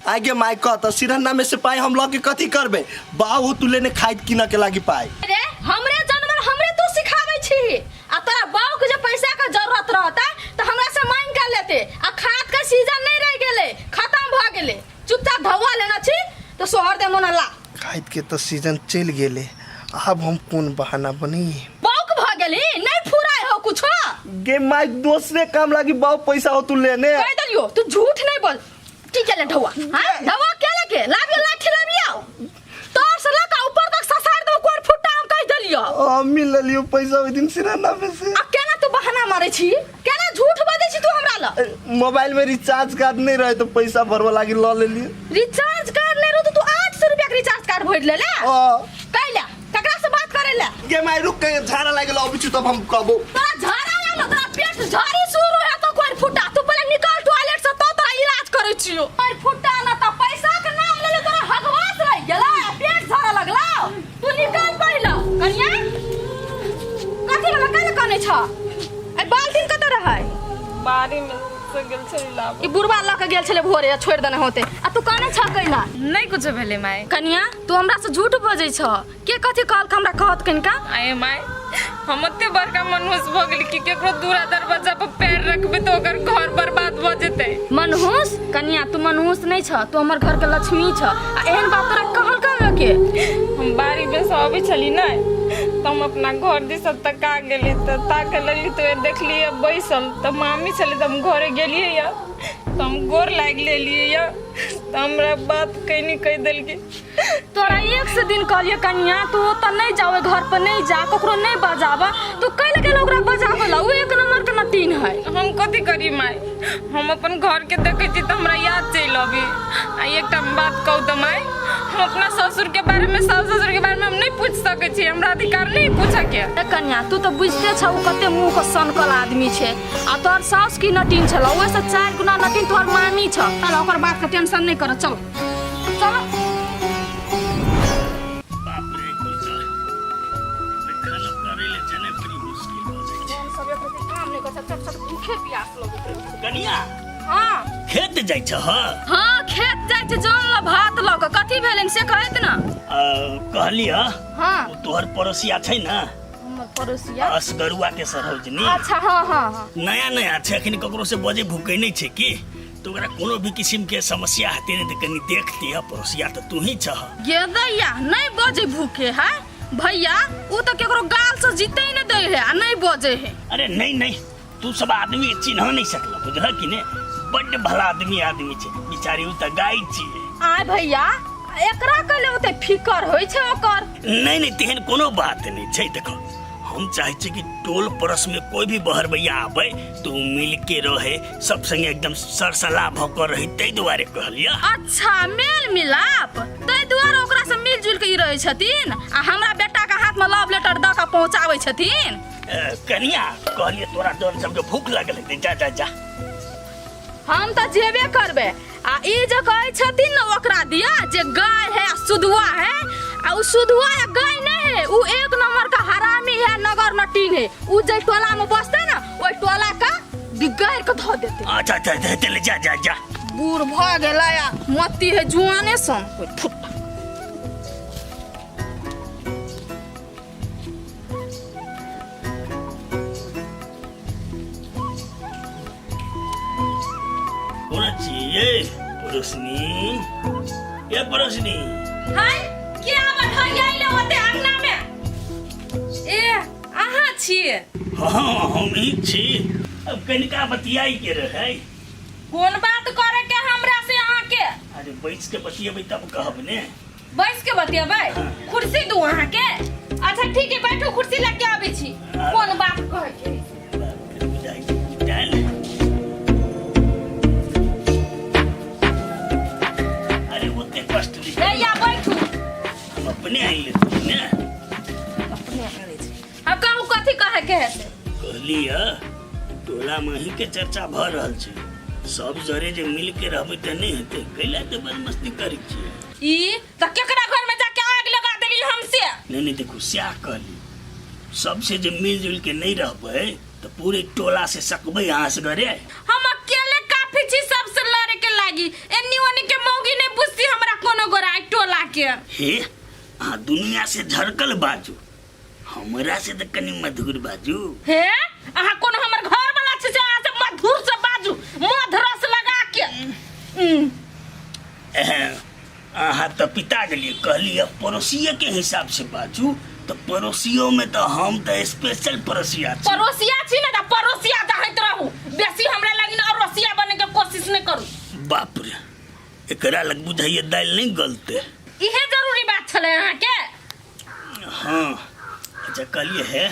आगे माय, कह त सिरहना में से पाई हम लके कथी करबे? बाबू तू लेने खाइत किन के लागी पाई। रे, हमरे जानवर हमरे तू सिखाबै छी? आ तोरा बाऊ के जे पैसा के जरूरत रहता त हमरा से मांग के लेते। आ खाद के सीजन नहीं रह गेले, खत्म भ गेले। चुपचाप धौआ लेना छी तो सोहर दे मोन ला। खाइत के तो सीजन चल गेले, अब हम कोन बहाना बनी? बौक भ गेली, नहीं फुराय हो कुछो। गे माय, दोसरे काम लागी बाऊ पैसा हो तू लेने। कह दलियो, तू झूठ नहीं बोल। की केले ढौआ? हां, ढौआ केले के लाबियो, लाठी लाबियो, तोर से लका ऊपर तक ससार दो कोर फुटा, हम कह दलियो। हम मिल लियो पैसा ओइ दिन सिरहना में से। आ केना तू बहाना मारे छी? केना झूठ बजै छी तू हमरा ल? मोबाइल में रिचार्ज कार्ड नहीं रहे तो पैसा भरवा लागी ल लेलिए। रिचार्ज कार्ड नहीं रहो तो तू 800 रुपया के रिचार्ज कार्ड भर ले ले? ओ। कैला ककरा से बात करे ले? गे माय, रुक के, झाड़ा लागल, अबै छी तब हम कहबो। तोरा झाड़ा लागल, तोरा पेट झाड़ी शुरू है तो कोई फुटा, तू पहले निकल टॉयलेट से तो तोरा इलाज करे छियो। कोई फुटा ना त पैसा के नाम ले ले तोरा हगवास रह गेला, पेट झाड़ा लगला। तू निकल पहले। कनिया, कथी वाला काहे कने छ? ए बाल्टीन कत रहै? बाड़ी में से गेल छली लाब। ई बुढ़वा ल के गेल छले भोरे, आ छोड़ देने होते। आ तू कने छ कैला? नहीं कुछ भेलै माय। कनिया, तू हमरा से झूठ बजै छ। के कथी कहल हमरा कहत कनिका? आये माय, हम ओते बड़का मनहूस भऽ गेली कि केकरो दूरा दरवाजा पर पैर रखबै तऽ ओकर घर बर्बाद भऽ जेतै? मनहूस? कनिया, तू मनहूस नहीं छ, तू हमर घर के लक्ष्मी छ। आ एहन बात तोरा कहल कह के? हम बाड़ी में से अबै छली ने तऽ हम अपना घर दिस तका गेली, तऽ ताके लगली तऽ देखलियै बैसल तऽ मामी छलै। तऽ हम घरे गेलियै यऽ तऽ हम गोर लागि लेलियै यऽ, तऽ हमरा बात कहीं कहि देलकै। तोरा एक से दिन कहलिए कनिया, तू ओतऽ नहीं जाओ, घर पर नहीं जा, ककरो नहीं बजाब। तू कैल गेल ओकरा बजाबऽ ला? उ एक नंबर के नटीन है। हम कथी करी माय? हम अपन घर के देखै छी तऽ हमरा याद चलि अबी। आ एकटा बात कहू तऽ माय, हम अपना ससुर के बारे में, सास ससुर के बारे में हम नहीं पूछ सकै छी, हमरा अधिकार नहीं पूछऽ के। ए कनिया, तू तऽ बुझते छ उ कते मुंह के सनकल आदमी छै। आ तोहर साउस की नटीन छल, ओहिसँ 4 गुना नटीन तोहर मामी छ। चल, ओकर बात के टेंशन नहीं कर, चल चल। बाप रे, कुछ खाना करे ले जने बड़ी मुश्किल हो जाइ छै। सब एक रति काम नहीं कर चट चट, भूखे प्यास लगैत रहै छै। कनिया। हाँ। खेत जाइ छ? हाँ, खेत जाइ छै जन ल भात लऽ कऽ। कथी भेलनि से कहैत न। कहली ह। हाँ। ओ तोहर पड़ोसिया छै ने। हमर पड़ोसिया? असगरुआ के सरौजनी। अच्छा, हाँ हाँ हाँ। नया नया छै, अखन ककरो से बजे भुकै नहि छै की, तऽ ओकरा कोनो भी किसिम के समस्या हेतै ने तऽ कनि देखती है, पड़ोसिया तऽ तू ही छह। गे दैया, नहीं बजे भूखे है भैया, उ तऽ केकरो गाल से जीते नहीं दै है आ नहीं बजे है। अरे नहीं नहीं, तू सब आदमी के चिन्ह नहीं सकल, बुझल कि ने? बड्ड भला आदमी आदमी छै बिचारी, उ तऽ गाय छियै। आय भैया, एकरा कहले ओते फिकर होइ छै ओकर? नहीं नहीं, तेहन कोनो बात नहीं छै। देखो, हम चाहे छी कि टोल पड़ोस में कोई भी बहरबैया आबे तो उ मिल के रहे, सब संगे एकदम सरसलाह भऽ के रहे, ताहि दुआरे कहलियै। अच्छा, मेल मिलाप, ताहि दुआरे ओकरा से मिल जुल के ई रहै छथिन आ हमरा बेटा के हाथ में लव लेटर दऽ के पहुंचाबै छथिन। कनिया, कहलियै तोरा जन सबके भूख लागल हेतै, जा जा जा। हम तऽ जेबे करबै। आ ई जे कहै छथिन ने ओकरा दिया जे गाय है आ सुधुआ है, आ उ सुधुआ या गाय नहीं है, उ एक नंबर का हरामी है, नगर नटीन है। उ जे टोला में बसते ना, ओहि टोला का बिगाड़ के धऽ देते। अच्छा अच्छा अच्छा, चल जा जा जा। बूढ़ भऽ गेलै आ मती है जुआने सन कोइ फुट्टा। कोना छी ये पड़ोसनी? ये पड़ोसनी। हाय, के आबत है आइले ओते अंगना में? ए, अहाँ छियै? हाँ, हम ही छी। अब कनिका बतियाई के रहे। कोन बात करे के हमरा से अहाँ के? अरे बैस के बतियेबै तब कहब ने। बैस के बतियेबै? कुर्सी दू अहाँ के? अच्छा ठीक है, बैठू, कुर्सी लग के आबै छी। कोन बात कहे के? बाप रे, बुझाइ छै डाल। अरे ओते कष्ट नहीं। भैया बैठू। हम अपने आइले ने। अपने आबै छी। अब कहू कथी कहे के है से? कहली है टोला में ही के चर्चा भ रहल छै। सब जरे जे मिल के रहबै त नहीं हेतै। कैला तऽ बदमस्ती करै छियै? ई त केकरा घर में जाके आग लगा देली हमसे? नहीं नहीं, देखो स्याह कहली, सबसे जे मिलजुल के नहीं रहबै तऽ पूरे टोला से सकबै अहाँ से घरे। हम अकेले काफी छी सबसे लड़े के लागी। एन्नी ओन्नी के मौगी नहीं बुझती हमरा कोनो गोरा टोला के। हे, अहाँ दुनिया से झरकल बाजू, हमरा से तऽ कनि मधुर बाजू। हे, अहाँ कोनो हमर घर वाला छी से अहाँ से मधुर से बाजू, मध रस लगा के। अहाँ तऽ पिता गेलियै। कहलियै पड़ोसिए के हिसाब से बाजू, तऽ पड़ोसियो में तऽ हम तऽ स्पेशल पड़ोसिया छी। पड़ोसिया छी ने तऽ पड़ोसिया दहैत रहू, बेसी हमरा लगिन अड़ोसिया बने के कोशिश नहीं करू। बाप रे, एकरा लग बुझाइए दालि नहीं गलते। इहे जरूरी बात छलै अहाँ के। हाँ, अच्छा कहलियै हे,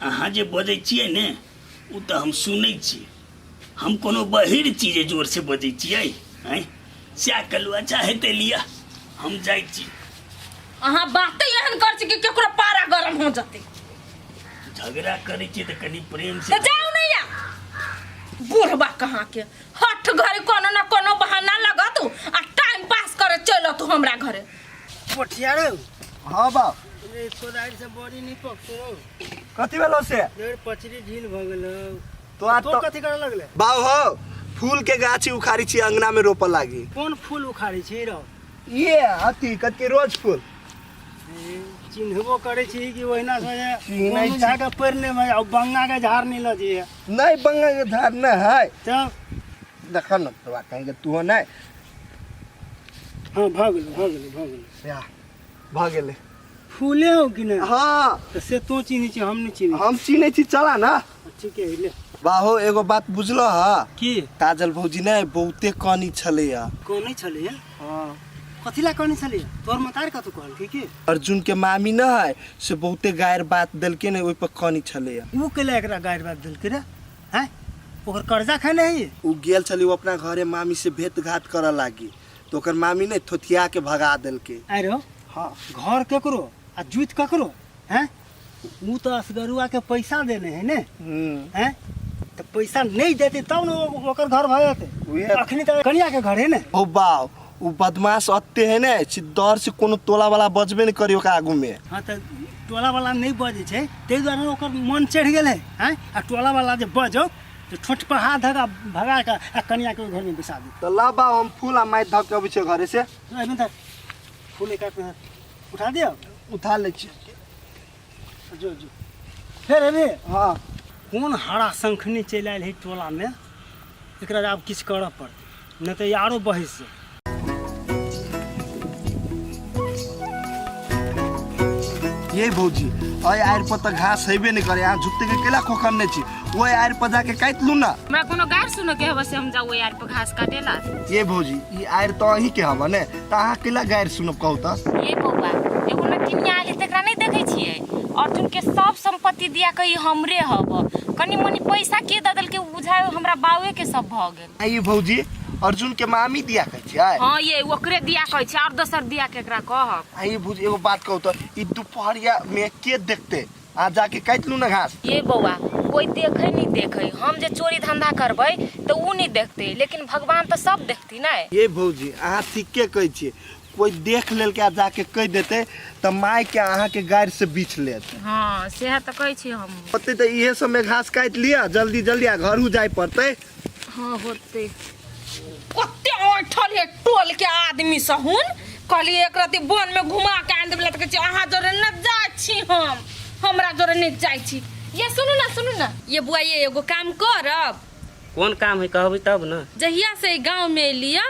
अहाँ जे बजै छियै ने ओ तऽ हम सुनै छी। हम कोनो बहिर छी जे जोर से बजै छियै? आँय, सएह कहलहुँ। अच्छा हेतै, लिअ हम जाइ छी। अहाँ बाते एहन कर छी कि केकरो पारा गरम हो जतै। झगड़ा करै छियै तऽ कनि प्रेम से। तऽ जाउ ने या बुढ़बा कहाँ के, हठ घरे कोनो न कोनो बहाना लगत आ टाइम पास करे चलत हमरा घरे। पोठिया रे। हाँ बाप। रे कोदारि से बड़ी नहीं पकतो। कथी भेलो से? रे पचरी ढील भ गेलो। तो आ तो कथी करे लगले? बाऊ हो, फूल के गाछी उखाड़ी छी अंगना में रोपऽ लागी। कोन फूल उखाड़ी छी रो? ये अथी कथी रोज फूल। ए, चिन्हबो करे छी कि ओहिना से चिन्है छी। झाड़ के पैर नहीं में आ बंगा के झाड़ नहीं ल जी। नहीं, बंगा के झाड़ नहीं है। तब देख न तोरा कहीं के तू नहीं। हाँ, भ गेलो, भ गेलो, भ गेलो। या, भ गेलै। फूले हो कि नहीं? हाँ। तो से तू चिन्है छी, हम नहीं चिन्है। हम चिन्है छी, चला ना। ठीक है, ले। बाहो, एगो बात बुझलो हा? की? काजल भौजी ने बहुते कनी छलै या। कनी छलै? हाँ। कथी ला कनी छलै? तोर मतार कतौ कहल की की? अर्जुन के मामी न है से बहुते गायर बात देलके ने, ओइ पर कनी छलै या। ऊ केला एकरा गायर बात देलके रे? हैं? ओकर कर्जा खाने है? ऊ गेल छली ऊ अपना घरे मामी से भेंट घाट करऽ लागी, तो ओकर मामी ने थोथिया के भगा देलके। आरे हो? हाँ। घर केकरो आ जूत ककरो? हैं? ऊ तो असगरुआ के पैसा देने है ने? हैं? तो पैसा नहीं देते तब न ओकर घर भऽ जेतै। उहे। अखनी तऽ कनिया के घर है ने। ओ बाव, ऊ बदमाश अत्ते है ने से डर से कोनो टोला वाला बजबे नहीं करी ओकरा आगू में। हाँ, तऽ टोला वाला नहीं बजै छै ताहि दुआरे ओकर मन चढ़ि गेल है। हैं? आ टोला वाला जे बजौ तऽ ठोठ पर हाथ धऽ कऽ भगा कऽ आ कनिया के ओहि घर में बैसा देतै। तऽ ला बाव, हम फूल आ माटि धऽ के अबै छियै घरे से। एहिमे तऽ फूल एक आध उठा दियौ। उठा लै छियै। जो जो फेर अभी। हाँ। कोन हरा शंखनी चलि आयल है टोला में, एकरा आब किछु करऽ पड़तै, नहि तऽ ई आरो बहसि जेतै। ये भौजी, अय आड़ि पर तऽ घास हेबे नहि करे, अहाँ झुट्टे के केला खोखने छी? ओहि आड़ि पर जाके काटि लू ना। हमरा कोनो गारि सुनऽ के हवे से हम जाऊ ओहि आड़ि पर घास काटेला? ये भौजी, ई आड़ि तऽ अहीं के हवे ने, तऽ अहाँ केला गारि सुनब कहू तऽ? ये बौआ, एगो नटिनिया आयल है तकरा नहीं देखै छियै? अर्जुन के सब संपत्ति दिया के ई हमरे हब, कनी मनी पैसा के दऽ देलकै उ बुझाय हमरा बावे के सब भऽ गेल। आ ये भौजी, अर्जुन के मामी दिया कहै छियै? हाँ ये ओकरे दिया कहै छियै, और दोसर दिया केकरा कहब? आ ये भौजी, एगो बात कहू तऽ, ई दुपहरिया में के देखते? आ जाके काटि लू ना घास। ये बौआ, कोई देखे नहीं देखे, हम जे चोरी धंधा करबै तऽ उ नहीं देखते, लेकिन भगवान तऽ सब देखती ने। ये भौजी, अहाँ ठीके कहै छियै, कोई देख लेलकै आ जाके कहि देतै तऽ माय के अहाँ के गारि से बीछ लेत। हाँ, सएह तऽ कहै छी हम। होतै तऽ इहे सब में घास काटि लिअ जल्दी जल्दी आ घरू जाय पड़तै। हाँ होतै। कते ऐठल हे टोल के आदमी सहुन, कहलिए एक रति वन में घुमा के आनि देबला तऽ कहै छै अहाँ जोरे न जाइ छी हम, हमरा जोरे नहि जाइ छी। ये सुनू ना, सुनू ना ये बुआ, ये एगो काम करब। कोन काम है कहबै तब न। जहिया से एहि गाँव में एलियै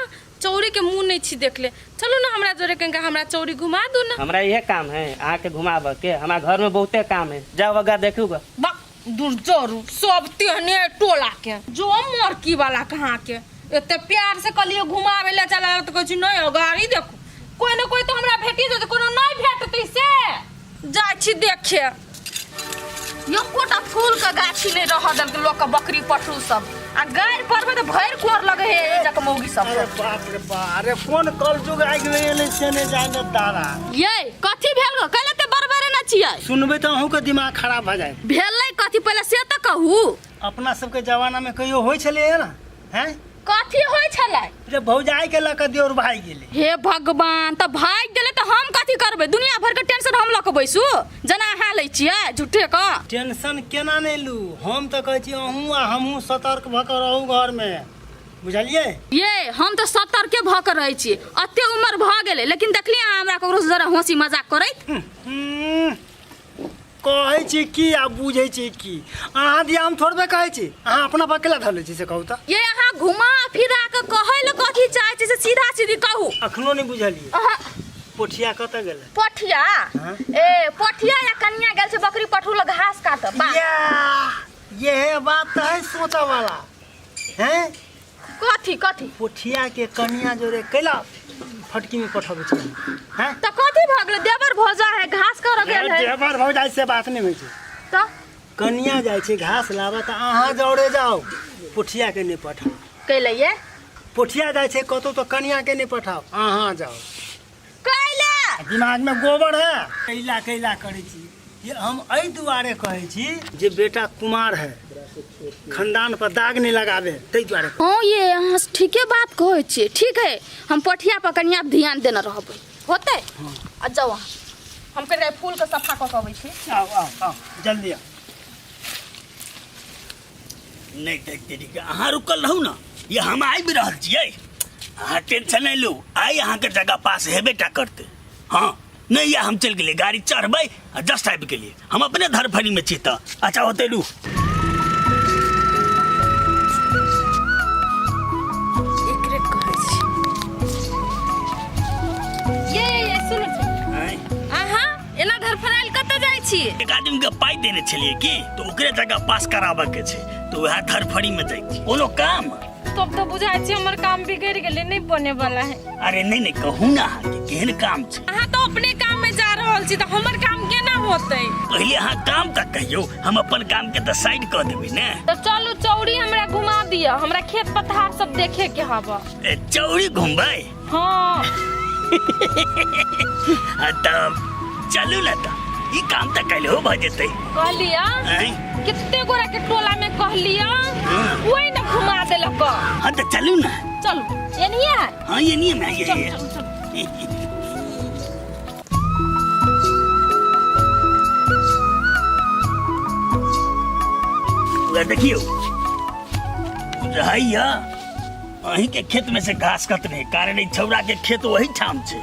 चौरी के मुँह नहि छी देखले, चलू ना हमरा जोरे कनिका हमरा चौरी घुमा दू ना। हमरा इहे काम है अहाँके घुमाबऽ के, हमरा घर में बहुते काम है, जाओ अगा देखू ग। बा दूर जरू सब तेहने टोला के जो मरकी वाला कहाँ के एते प्यार से कहलिए घुमावे ले चला तो कहै छी नहीं हो गाड़ी देखो कोई ना कोई तो हमरा भेटी जेतै, कोनो नहीं भेटतै से जाइ छी देखे। एकोटा फूल के गाछी नहीं रह देलकै लोक के बकरी पठरू सब, आ गारि पड़बै तऽ भरि कोर लगे हे एहि जक मौगी सब। अरे बाप रे बाप, अरे कोन कल जुग आगि गेलै से नहि जाने दादा। ये कथी भेल गो, कैला ते बरबरे न छियै? सुनबै तऽ अहूँके दिमाग खराब भऽ जायत। भेलै कथी पहिले से तऽ कहू। अपना सबके जमाना में कहियो होइ छलै ने? हैं कथी होइ छलै? रे भौजाई के लऽ कऽ देवर भागि गेलै। हे भगवान, तऽ भागि गेलै तऽ हम कथी करबै? दुनिया भर के टेंशन हम लऽ कऽ बैसू जेना अहाँ लै छियै झूठे के? टेंशन केना नहि लू, हम तऽ कहै छी अहूँ आ हमहूँ सतर्क भऽ कऽ रहू घरमे, बुझलियै? ये हम तऽ सतर्के भऽ कऽ रहै छियै, एते उमर भऽ गेलै लेकिन देखलियै अहाँ हमरा ककरो से जरा हँसी मजाक करैत? कहै छी की आ बुझै छी की? अहाँ दिया हम थोड़बे कहै छी, अहाँ अपना पर केला धऽ लै छी से कहू तऽ। ये अहाँ घुमा फिरा कऽ कहै लए कथी चाहै छी से सीधा सीधी कहू। अखनो नहि बुझलियै। अहाँ पोठिया कतऽ गेलै? पोठिया? हाँ? ए पोठिया या कनिया गेल छै बकरी पठू लग घास काटऽ। बा या ये बात तऽ है सोचऽ वाला हैं। कथी कथी? पोठिया के कनिया जोरे कैला फटकी में पठबै छै हैं? तऽ कथी भऽ गेलै? देवर भौजा है घास करऽ गेल है। देवर भौजाई से बात नहि होइ छै। तऽ कनिया जाइ छै घास लाबऽ तऽ अहाँ जौरे जाउ, पोठिया के नहि पठाउ। कैले ये? पोठिया जाइ छै कतौ तऽ कनिया के नहि पठाउ, अहाँ जाउ। कैले? दिमाग में गोबर है। कैला कैला करै छी ये हम एहि दुआरे कहै छी जे बेटा कुमार है, खानदान पर दाग नहि लगाबे, ताहि दुआरे। हाँ ये अहाँ ठीके बात कहै छियै। ठीक है, हम पोठिया पर कनिया पर ध्यान देने रहबै। होतै? आ जाउ अहाँ, हम कनिका फूल के सफा कऽ के अबै छी। आउ आउ आउ जल्दी आउ। नहि देख के अहाँ रुकल रहू ने, ये हम आबि रहल छियै, अहाँ टेंशन नहि लू, आइ अहाँके जगह पास हेबे टा करतै। हाँ नहीं या हम चलि गेलियै, गाड़ी चढ़बै आ जस्ट आबि गेलियै, हम अपने धरफड़ी में छी तऽ। अच्छा होतै लू। एकरे कहै छी। ये ये सुनू। आँय? अहाँ एना धरफड़ायल कतऽ जाइ छी? एक आदमी के पाइ देने छलियै की तऽ ओकरे जगह पास कराबऽ के छै, तऽ वएह धरफड़ी में जाइ छी। कोनो काम? तब तो बुझाइ छै हमर काम बिगड़ि गेलै, नहि बने वाला है। अरे नहीं नहीं कहू ना अहाँके केहन काम छै। अहाँ तो अपने काम में जा रहल छी तऽ हमर काम केना होतै? पहिले अहाँ काम तक कहियौ, हम अपन काम के तऽ साइड कऽ देबै ने। तऽ चलू चौरी हमरा घुमा दिअ, हमरा खेत पथार सब देखे के हब। ए, चौरी घुमबै? हाँ। आ तब चलू ने, तऽ ई काम तऽ काल्हि हो भऽ जेतै। कहलिया आँय? कितने गोरा के टोला में कहलिया वही न घुमा देलक। हाँ तऽ चलू ने। चलू एनिए है। हाँ ये नहीं है, ये चलू ये। चलू चलू। उधर देखियौ रहैया अहीं के खेत में से घास कटने, कारण ई छौड़ा के खेत वही ठाम छै।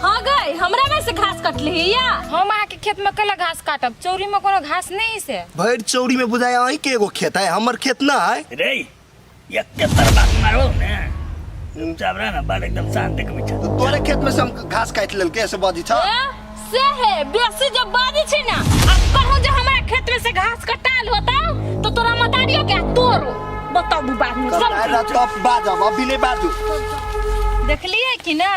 हाँ गई, हमरा में से घास कटली है या? हम अहाँ के खेत में कैला घास काटब? चौरी में कोनो घास नहीं से। भरि चौरी में बुझाय अहीं के एगो खेत है, हमर खेत ना है। रे एके तरबाक मारो ने, चुपचाप रह ना, बाल एकदम शांत के बैठा। तो तोरे खेत में से हम घास काटि लेलकै से बजी छ। ए, से है बेसी जब बाजी छै ना, आ कहूं जे हमरा खेत में से घास कटाल होता तो तोरा मतारियो के तोरो बताबू बाद में सब। अरे तब बाजब, अभी नहीं बाजू। देखलिए कि ना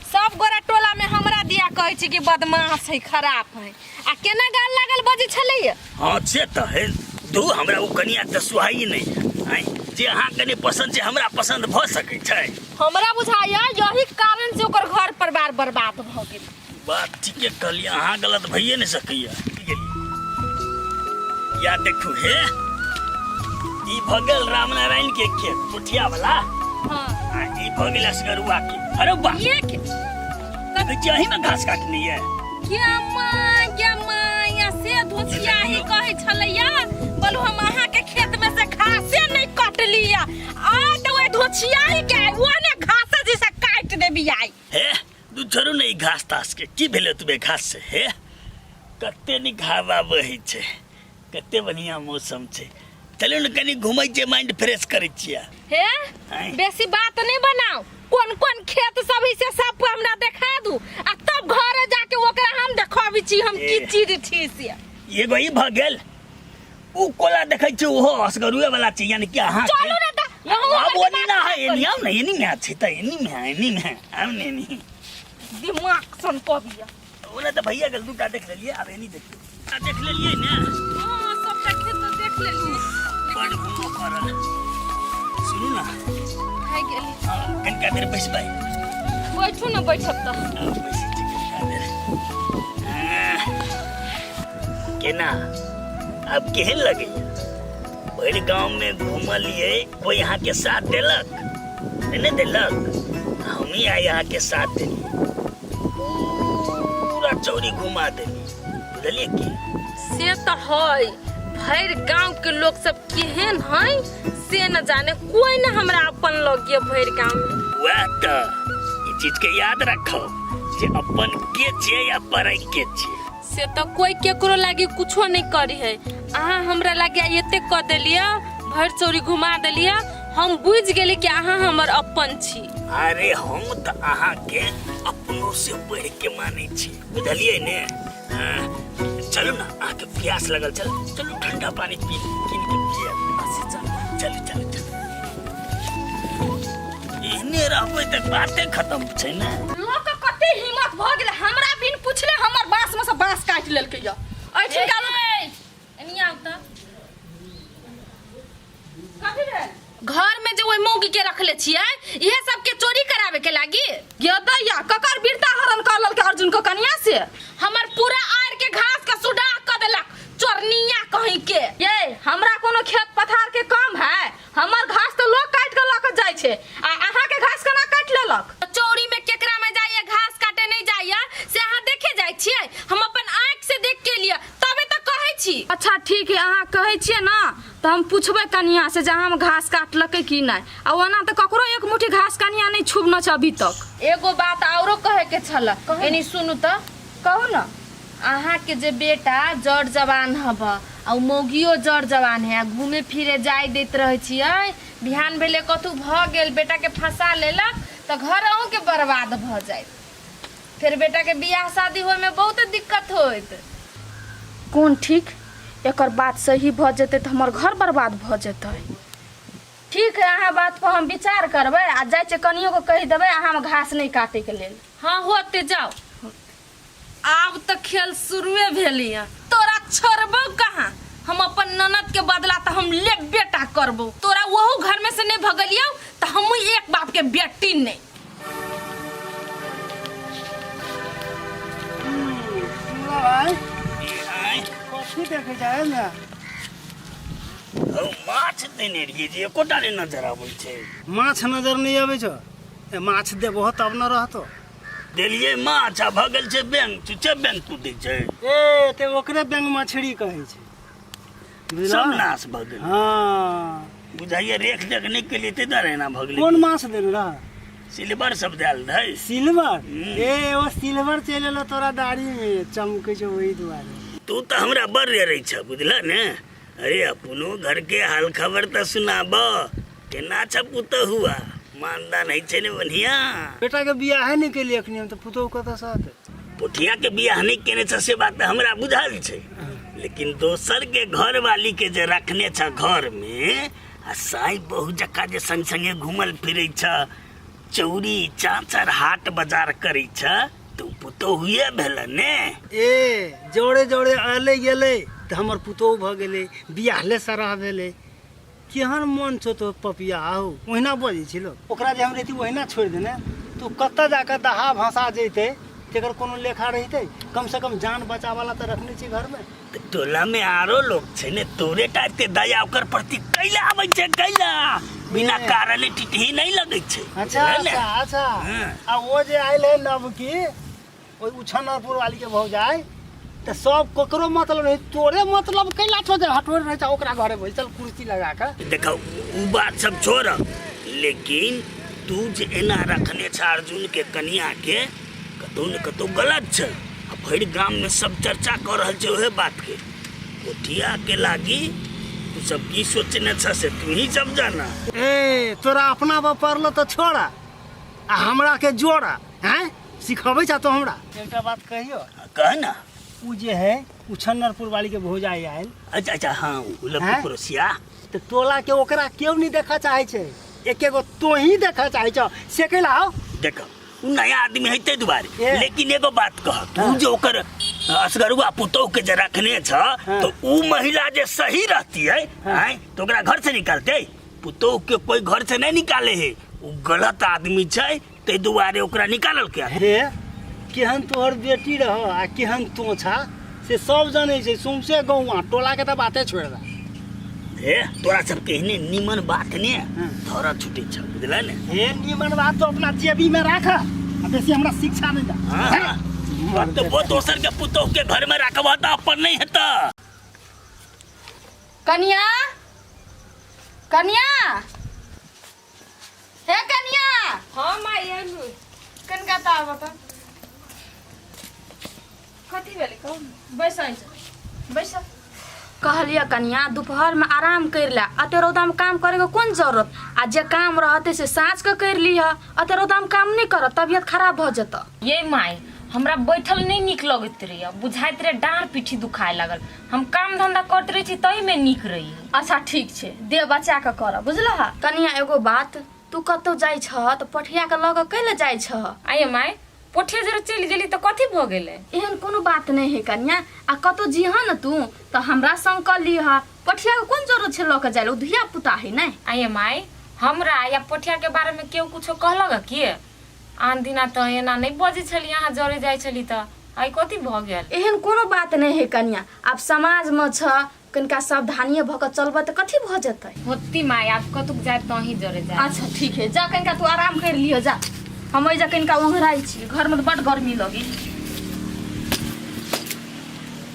सब गोरा टोला में हमरा दिया कहै छै कि बदमाश है, खराब है, आ केना गाल लागल बजै छलैया। हाँ से तऽ है दू, हमरा ओ कनिया तऽ सुहाई नहीं आँय, जे अहाँ कनि पसंद छै हमरा पसंद भऽ सकै छै। हमरा बुझाइया यही कारण से ओकर घर परिवार बर्बाद भऽ गेल। बात ठीके कहलियै, अहाँ गलत भइए नहि सकैया। या देखू हे, ई भऽ गेल रामनारायण के खेत पुठिया वाला। हाँ। आ ई भऽ गेल असगरुआ के। अरे वाह, ये के देखै छियै अही में घास काटने ये। क्या माँ, क्या माँ, या से धोसिया ही कहै छलैया, बोलू हम अहाँ के खेत में से घासे नहीं कटलिया, आ तो ओइ धोसिया ही के वो ने घास जैसे काट देबी आई। हे दू छोड़ू ने ई घास तास के, की भेलै तुबे घास से? हे कते नीक हवा बहै छै, कते बढ़िया मौसम छै, चलू ने कनि घुमै छियै, माइंड फ्रेश करै छियै। हे आँय। बेसी बात नहीं बनाओ, कोन कोन खेत सब है से सब हमरा देखा दू आ तब घरे जाके ओकरा हम देखाबै छी हम की ए। चीज छी से। एगो ई भऽ गेल, उ कोला देखै छी ओहो असगरुए वाला छै, यानी कि अहाँ चलू ने तऽ अहूँ आब हमर ओनी दिमाग ना है, खराब एनी आउ ने, एनी में छै तऽ एनी में है, एनी में है, आउ ने एनी। दिमाग सन कबिया। ओना तऽ भैया गेल, दूटा देख लेलियै, आब एनी देखियौ। आ देख लेलियै ने? हाँ, सबटा खेत तऽ देख लेलियै। बड़ घूमऽ पड़ल। सुनू ने। भए गेलै। हाँ, कनिका देर बैसबै? बैठू ने, बैठब तऽ। हाँ, बैसै छी कनिका देर। आह, केना आब केहन लगैया? भरि गाँव में घूमलियै, कोई अहाँके साथ देलक? नहि ने देलक। हमही आइ अहाँके साथ देलियै, पूरा चौरी घुमा देली, बुझलियै की? से तऽ है, भरि गांव के लोग सब केहन है से न जाने, कोई न हमरा अपन लग गया भरि गांव में। वएह तऽ ई चीज के याद रखब जे अपन के छियै या पराई के छियै। से तऽ कोई केकरो लागी कुछो नहीं करी है। अहाँ हमरा लागी आइ एते कऽ देलियै, भरि चौरी घुमा देलियै, हम बुझि गेली कि अहाँ हमर अपन छी। अरे हम तऽ अहाँके अपनो से बढ़ के मानै छी, बुझलियै ने? हाँ, चलू ने, अहाँके प्यास लगल चल, चलू ठंडा पानी पी कीन के पिए। अच्छा चलू। चलू चलू चलू, एहने रहबै तऽ बाते खत्म छै ने। लोक के कते हिम्मत भऽ गेलै, हमरा बिन पुछले हमर बांस में से बांस काटि लेलकै यऽ। एहिठिनका लोक। एनी आउ तऽ। कथी भेल? घर में जे ओहि मौगी के रखले छियै, इहे सब के चोरी करावे के लागी? ये दैया, ककर वीरता हरण कर लेलकै अर्जुन के कनिया से? हमर पूरा आड़ के घास के सुडा क देलक चोरनिया कहीं के। ये हमरा कोनो खेत पथार के कम है? हमर घास तऽ लोग काटि के लऽ के जाइ छै, आ अहाँ के घास केना काटि लेलक? चौरी में केकरा में जाइए घास काटे नहीं जाइए से अहाँ देखे जाइ छियै? हम अपन आँख से देख के लिए तबे तऽ कहै छी। अच्छा ठीक है, अहाँ कहै छियै ने तऽ हम पुछबै कनिया से जे अहाँ घास काटलकै कि नहि। आ ओना तऽ ककरो एक मुट्ठी घास कनिया नहि छुबने छै अभी तक। एगो बात औरो कहे के छल, एनी सुनू तऽ। कहू ने। अहाँ के जे बेटा जड़ जवान हब आ उ मौगियो जड़ जवान है, आ घूमे फिरे जाय दैत रहै छियै, बिहान भेले कतहु भऽ गेल, बेटा के फंसा लेलक तऽ घर अहूँ के बर्बाद भऽ जायत। फेर बेटा के बियाह शादी होय में बहुत दिक्कत होइत। कोन ठीक, एकर बात सही भऽ जेतै तऽ हमर घर बर्बाद भऽ जेतै। ठीक है, अहाँ बात पर हम विचार करबै आ जाइ छियै कनियो के कहि देबै अहाँमे घास नहि काटैके लेल। हाँ होते जाओ, आब तऽ खेल शुरुए भेलिया। तोरा छोड़बो कहाँ, हम अपन ननद के बदला तऽ हम लेबे टा करबो। तोरा ओहू घर में से नहीं भगलियौ तऽ हमहूँ एक बाप के बेटी नहीं। भाई कथी देखे जाए ने? हौ, माछ देने रहियै जे एकोटा नहि नजर आबै छै। माछ नजर नहीं आबै छौ? ए, माछ देबहो तब न रहतो। देलियै माछ आ भऽ गेल छै बैंक, चुचे बैंक कुदै छै। ए ते ओकरे बैंक मछरी कहै छै, बुझलह? सब नाश भऽ गेल। हाँ। बुझाइए रेख देख नहि केलियै ताहि दुआरे एना भऽ गेलै। कोन माछ देने रह? सिल्वर सब देल रहै। सिल्वर? ए ओ सिल्वर चलि एलो तोरा दाढ़ी में चमकै छौ ओहि दुआरे। तू तऽ हमरा बड़ रेरै छ, बुझलह ने? अरे अपनो घर के हाल खबर तऽ सुनाब, केना छ पुतहुआ, मानदान होइ छै ने बढ़िया? बेटा के बियाहे नहि केलियै अखनी हम, तऽ पुतहु कतऽ से हेतै? पोठिया के बियाह नहि केने छ से बात तऽ हमरा बुझल छै, लेकिन दोसर के घर वाली के जे रखने छ घर में आ साई बहु जकाँ जे संग संगे घूमल फिरै छ, चौरी चाचर हाट बाजार करै छ, तऽ उ पुतोहुए भेल ने? ए जोड़े जोड़े अयलै गेलै तऽ हमर पुतोहु भऽ गेलै, बियाहले सराह भेलै। केहन मन छौ तो पपिया हौ, ओहिना बजै छै लोक। ओकरा जे हम रहिती ओहिना छोड़ि देने तऽ ओ कतऽ जाकऽ दहा भसा जैतै तेकर कोनो लेखा रहितै? कम से कम जान बचावला तऽ रखने छी घरमे। तऽ टोला में आरो लोग छै ने, तोरे टा एते दया ओकर प्रति कैला आबै छै? कैला बिना कारणे टिटही नहीं लगै छै। अच्छा। बुझलै ने? अच्छा अच्छा। हाँ। आ ओ जे आयल है नवकी, ओहि उछनरपुर वाली के भौजाई, तऽ सब ककरो मतलब नहीं, तोरे मतलब कैला छौ जे हटोर रहै छै ओकरा घरे बैसल कुर्सी लगा कऽ? देखो, उ बात सब छोड़, लेकिन तू जे एना रखने छ अर्जुन के कनिया के, कतौ ने कतौ गलत छै। आ भरि गाम में सब चर्चा कऽ रहल छै ओहे बात के। कोठिया के लागी तू सब की सोचने छ से तू ही सब जाना। ए तोरा अपना पर पड़लो तऽ छोड़ा, आ हमरा के जोड़ा हैं सिखबै छा तो हमरा एकटा बात कहियो। कह ना। उ जे है उ छन्नरपुर वाली के भौजाई आयल। अच्छा अच्छा, हाँ, उ हैं? लड़को पड़ोसिया। तऽ टोला के ओकरा केओ नहीं देखऽ चाहे छै, एके गो तोही देखऽ चाहे छौ, से कैला हो? देख, उ नया आदमी है ताहि दुआरे। ए। लेकिन एगो बात कह, तू हाँ। जे ओकर असगरुआ पुतोह के जे रखने छ, हाँ। तो उ महिला जे सही रहती है, हाँ। आँय, तो ओकरा घर से निकालते? पुतोह के कोई घर से नहीं निकाले है, उ गलत आदमी छै, ताहि दुआरे ओकरा निकालल के। हे, केहन तोहर बेटी रह आ केहन तो छा से सब जानै छै, सौंसे गौआ टोला के तऽ बाते छोड़ि दे। हे, तोरा सबके एहने निमन बात ने हाँ। धर छूटे छ, बुझल ने? हे, निमन बात तो अपना जेबी में राख आ बेसी हमरा शिक्षा नहीं दे। हाँ, तो वो दोसर के पुतोह के घर में राखबह तऽ अपन नहीं हेतऽ। कनिया, कनिया, हे कनिया। हाँ माई, एलू। कनका तऽ आबऽ तऽ कथी भेलै कहू? बैस बैस। कहलियै कनिया, दोपहरमे आराम करि ले, अते रौदामे काम करैके कोन जरूरत? आ जे काम रहतै से साँझ के करि लिह, अते रौदामे काम नहि करब, तबियत खराब भऽ जेतऽ। ये माय, हमरा बैठल नहि नीक लगैत रहैए, बुझाइत रहै डाँड़ पीठी दुखाए लागल। हम काम धंधा करैत रहै छी ताहिमे नीक रहैए। अच्छा ठीक छै, देह बचा कऽ करब, बुझलह? कनिया, एगो बात, तू कतौ जाइ छह तऽ पठिया के लऽ कऽ कैले जाइ छह? आइए माय, पोठिया जरे चलि गेली तऽ कथी भऽ गेलै? एहन कोनो बात नहि है कनिया, आ कतौ जिह ने तू तऽ हमरा संग कऽ लिह, पठिया के कोन जरूरत छै लऽ कऽ जाय लए, ओ धिया पुता है नहि। आइए माय, हमरा या पोठिया के बारे में केओ कुछो कहलक की? आन दिना तऽ एना नहि बजै छली अहाँ जरे जाइ छली, तऽ आइ कथी भऽ गेल? एहन कोनो बात नहि है कनिया, आब समाजमे छ, कनिका सावधानिये भऽ कऽ चलबै तऽ कथी भऽ जेतै? होती माय, आब कतुक जाय तहीं जरे जाय। अच्छा ठीक है, जा, कनिका तू आराम कर लिह जा, हम एहि जा कनिका ओंघराइ छी, घरमे तऽ बड्ड गर्मी लगी।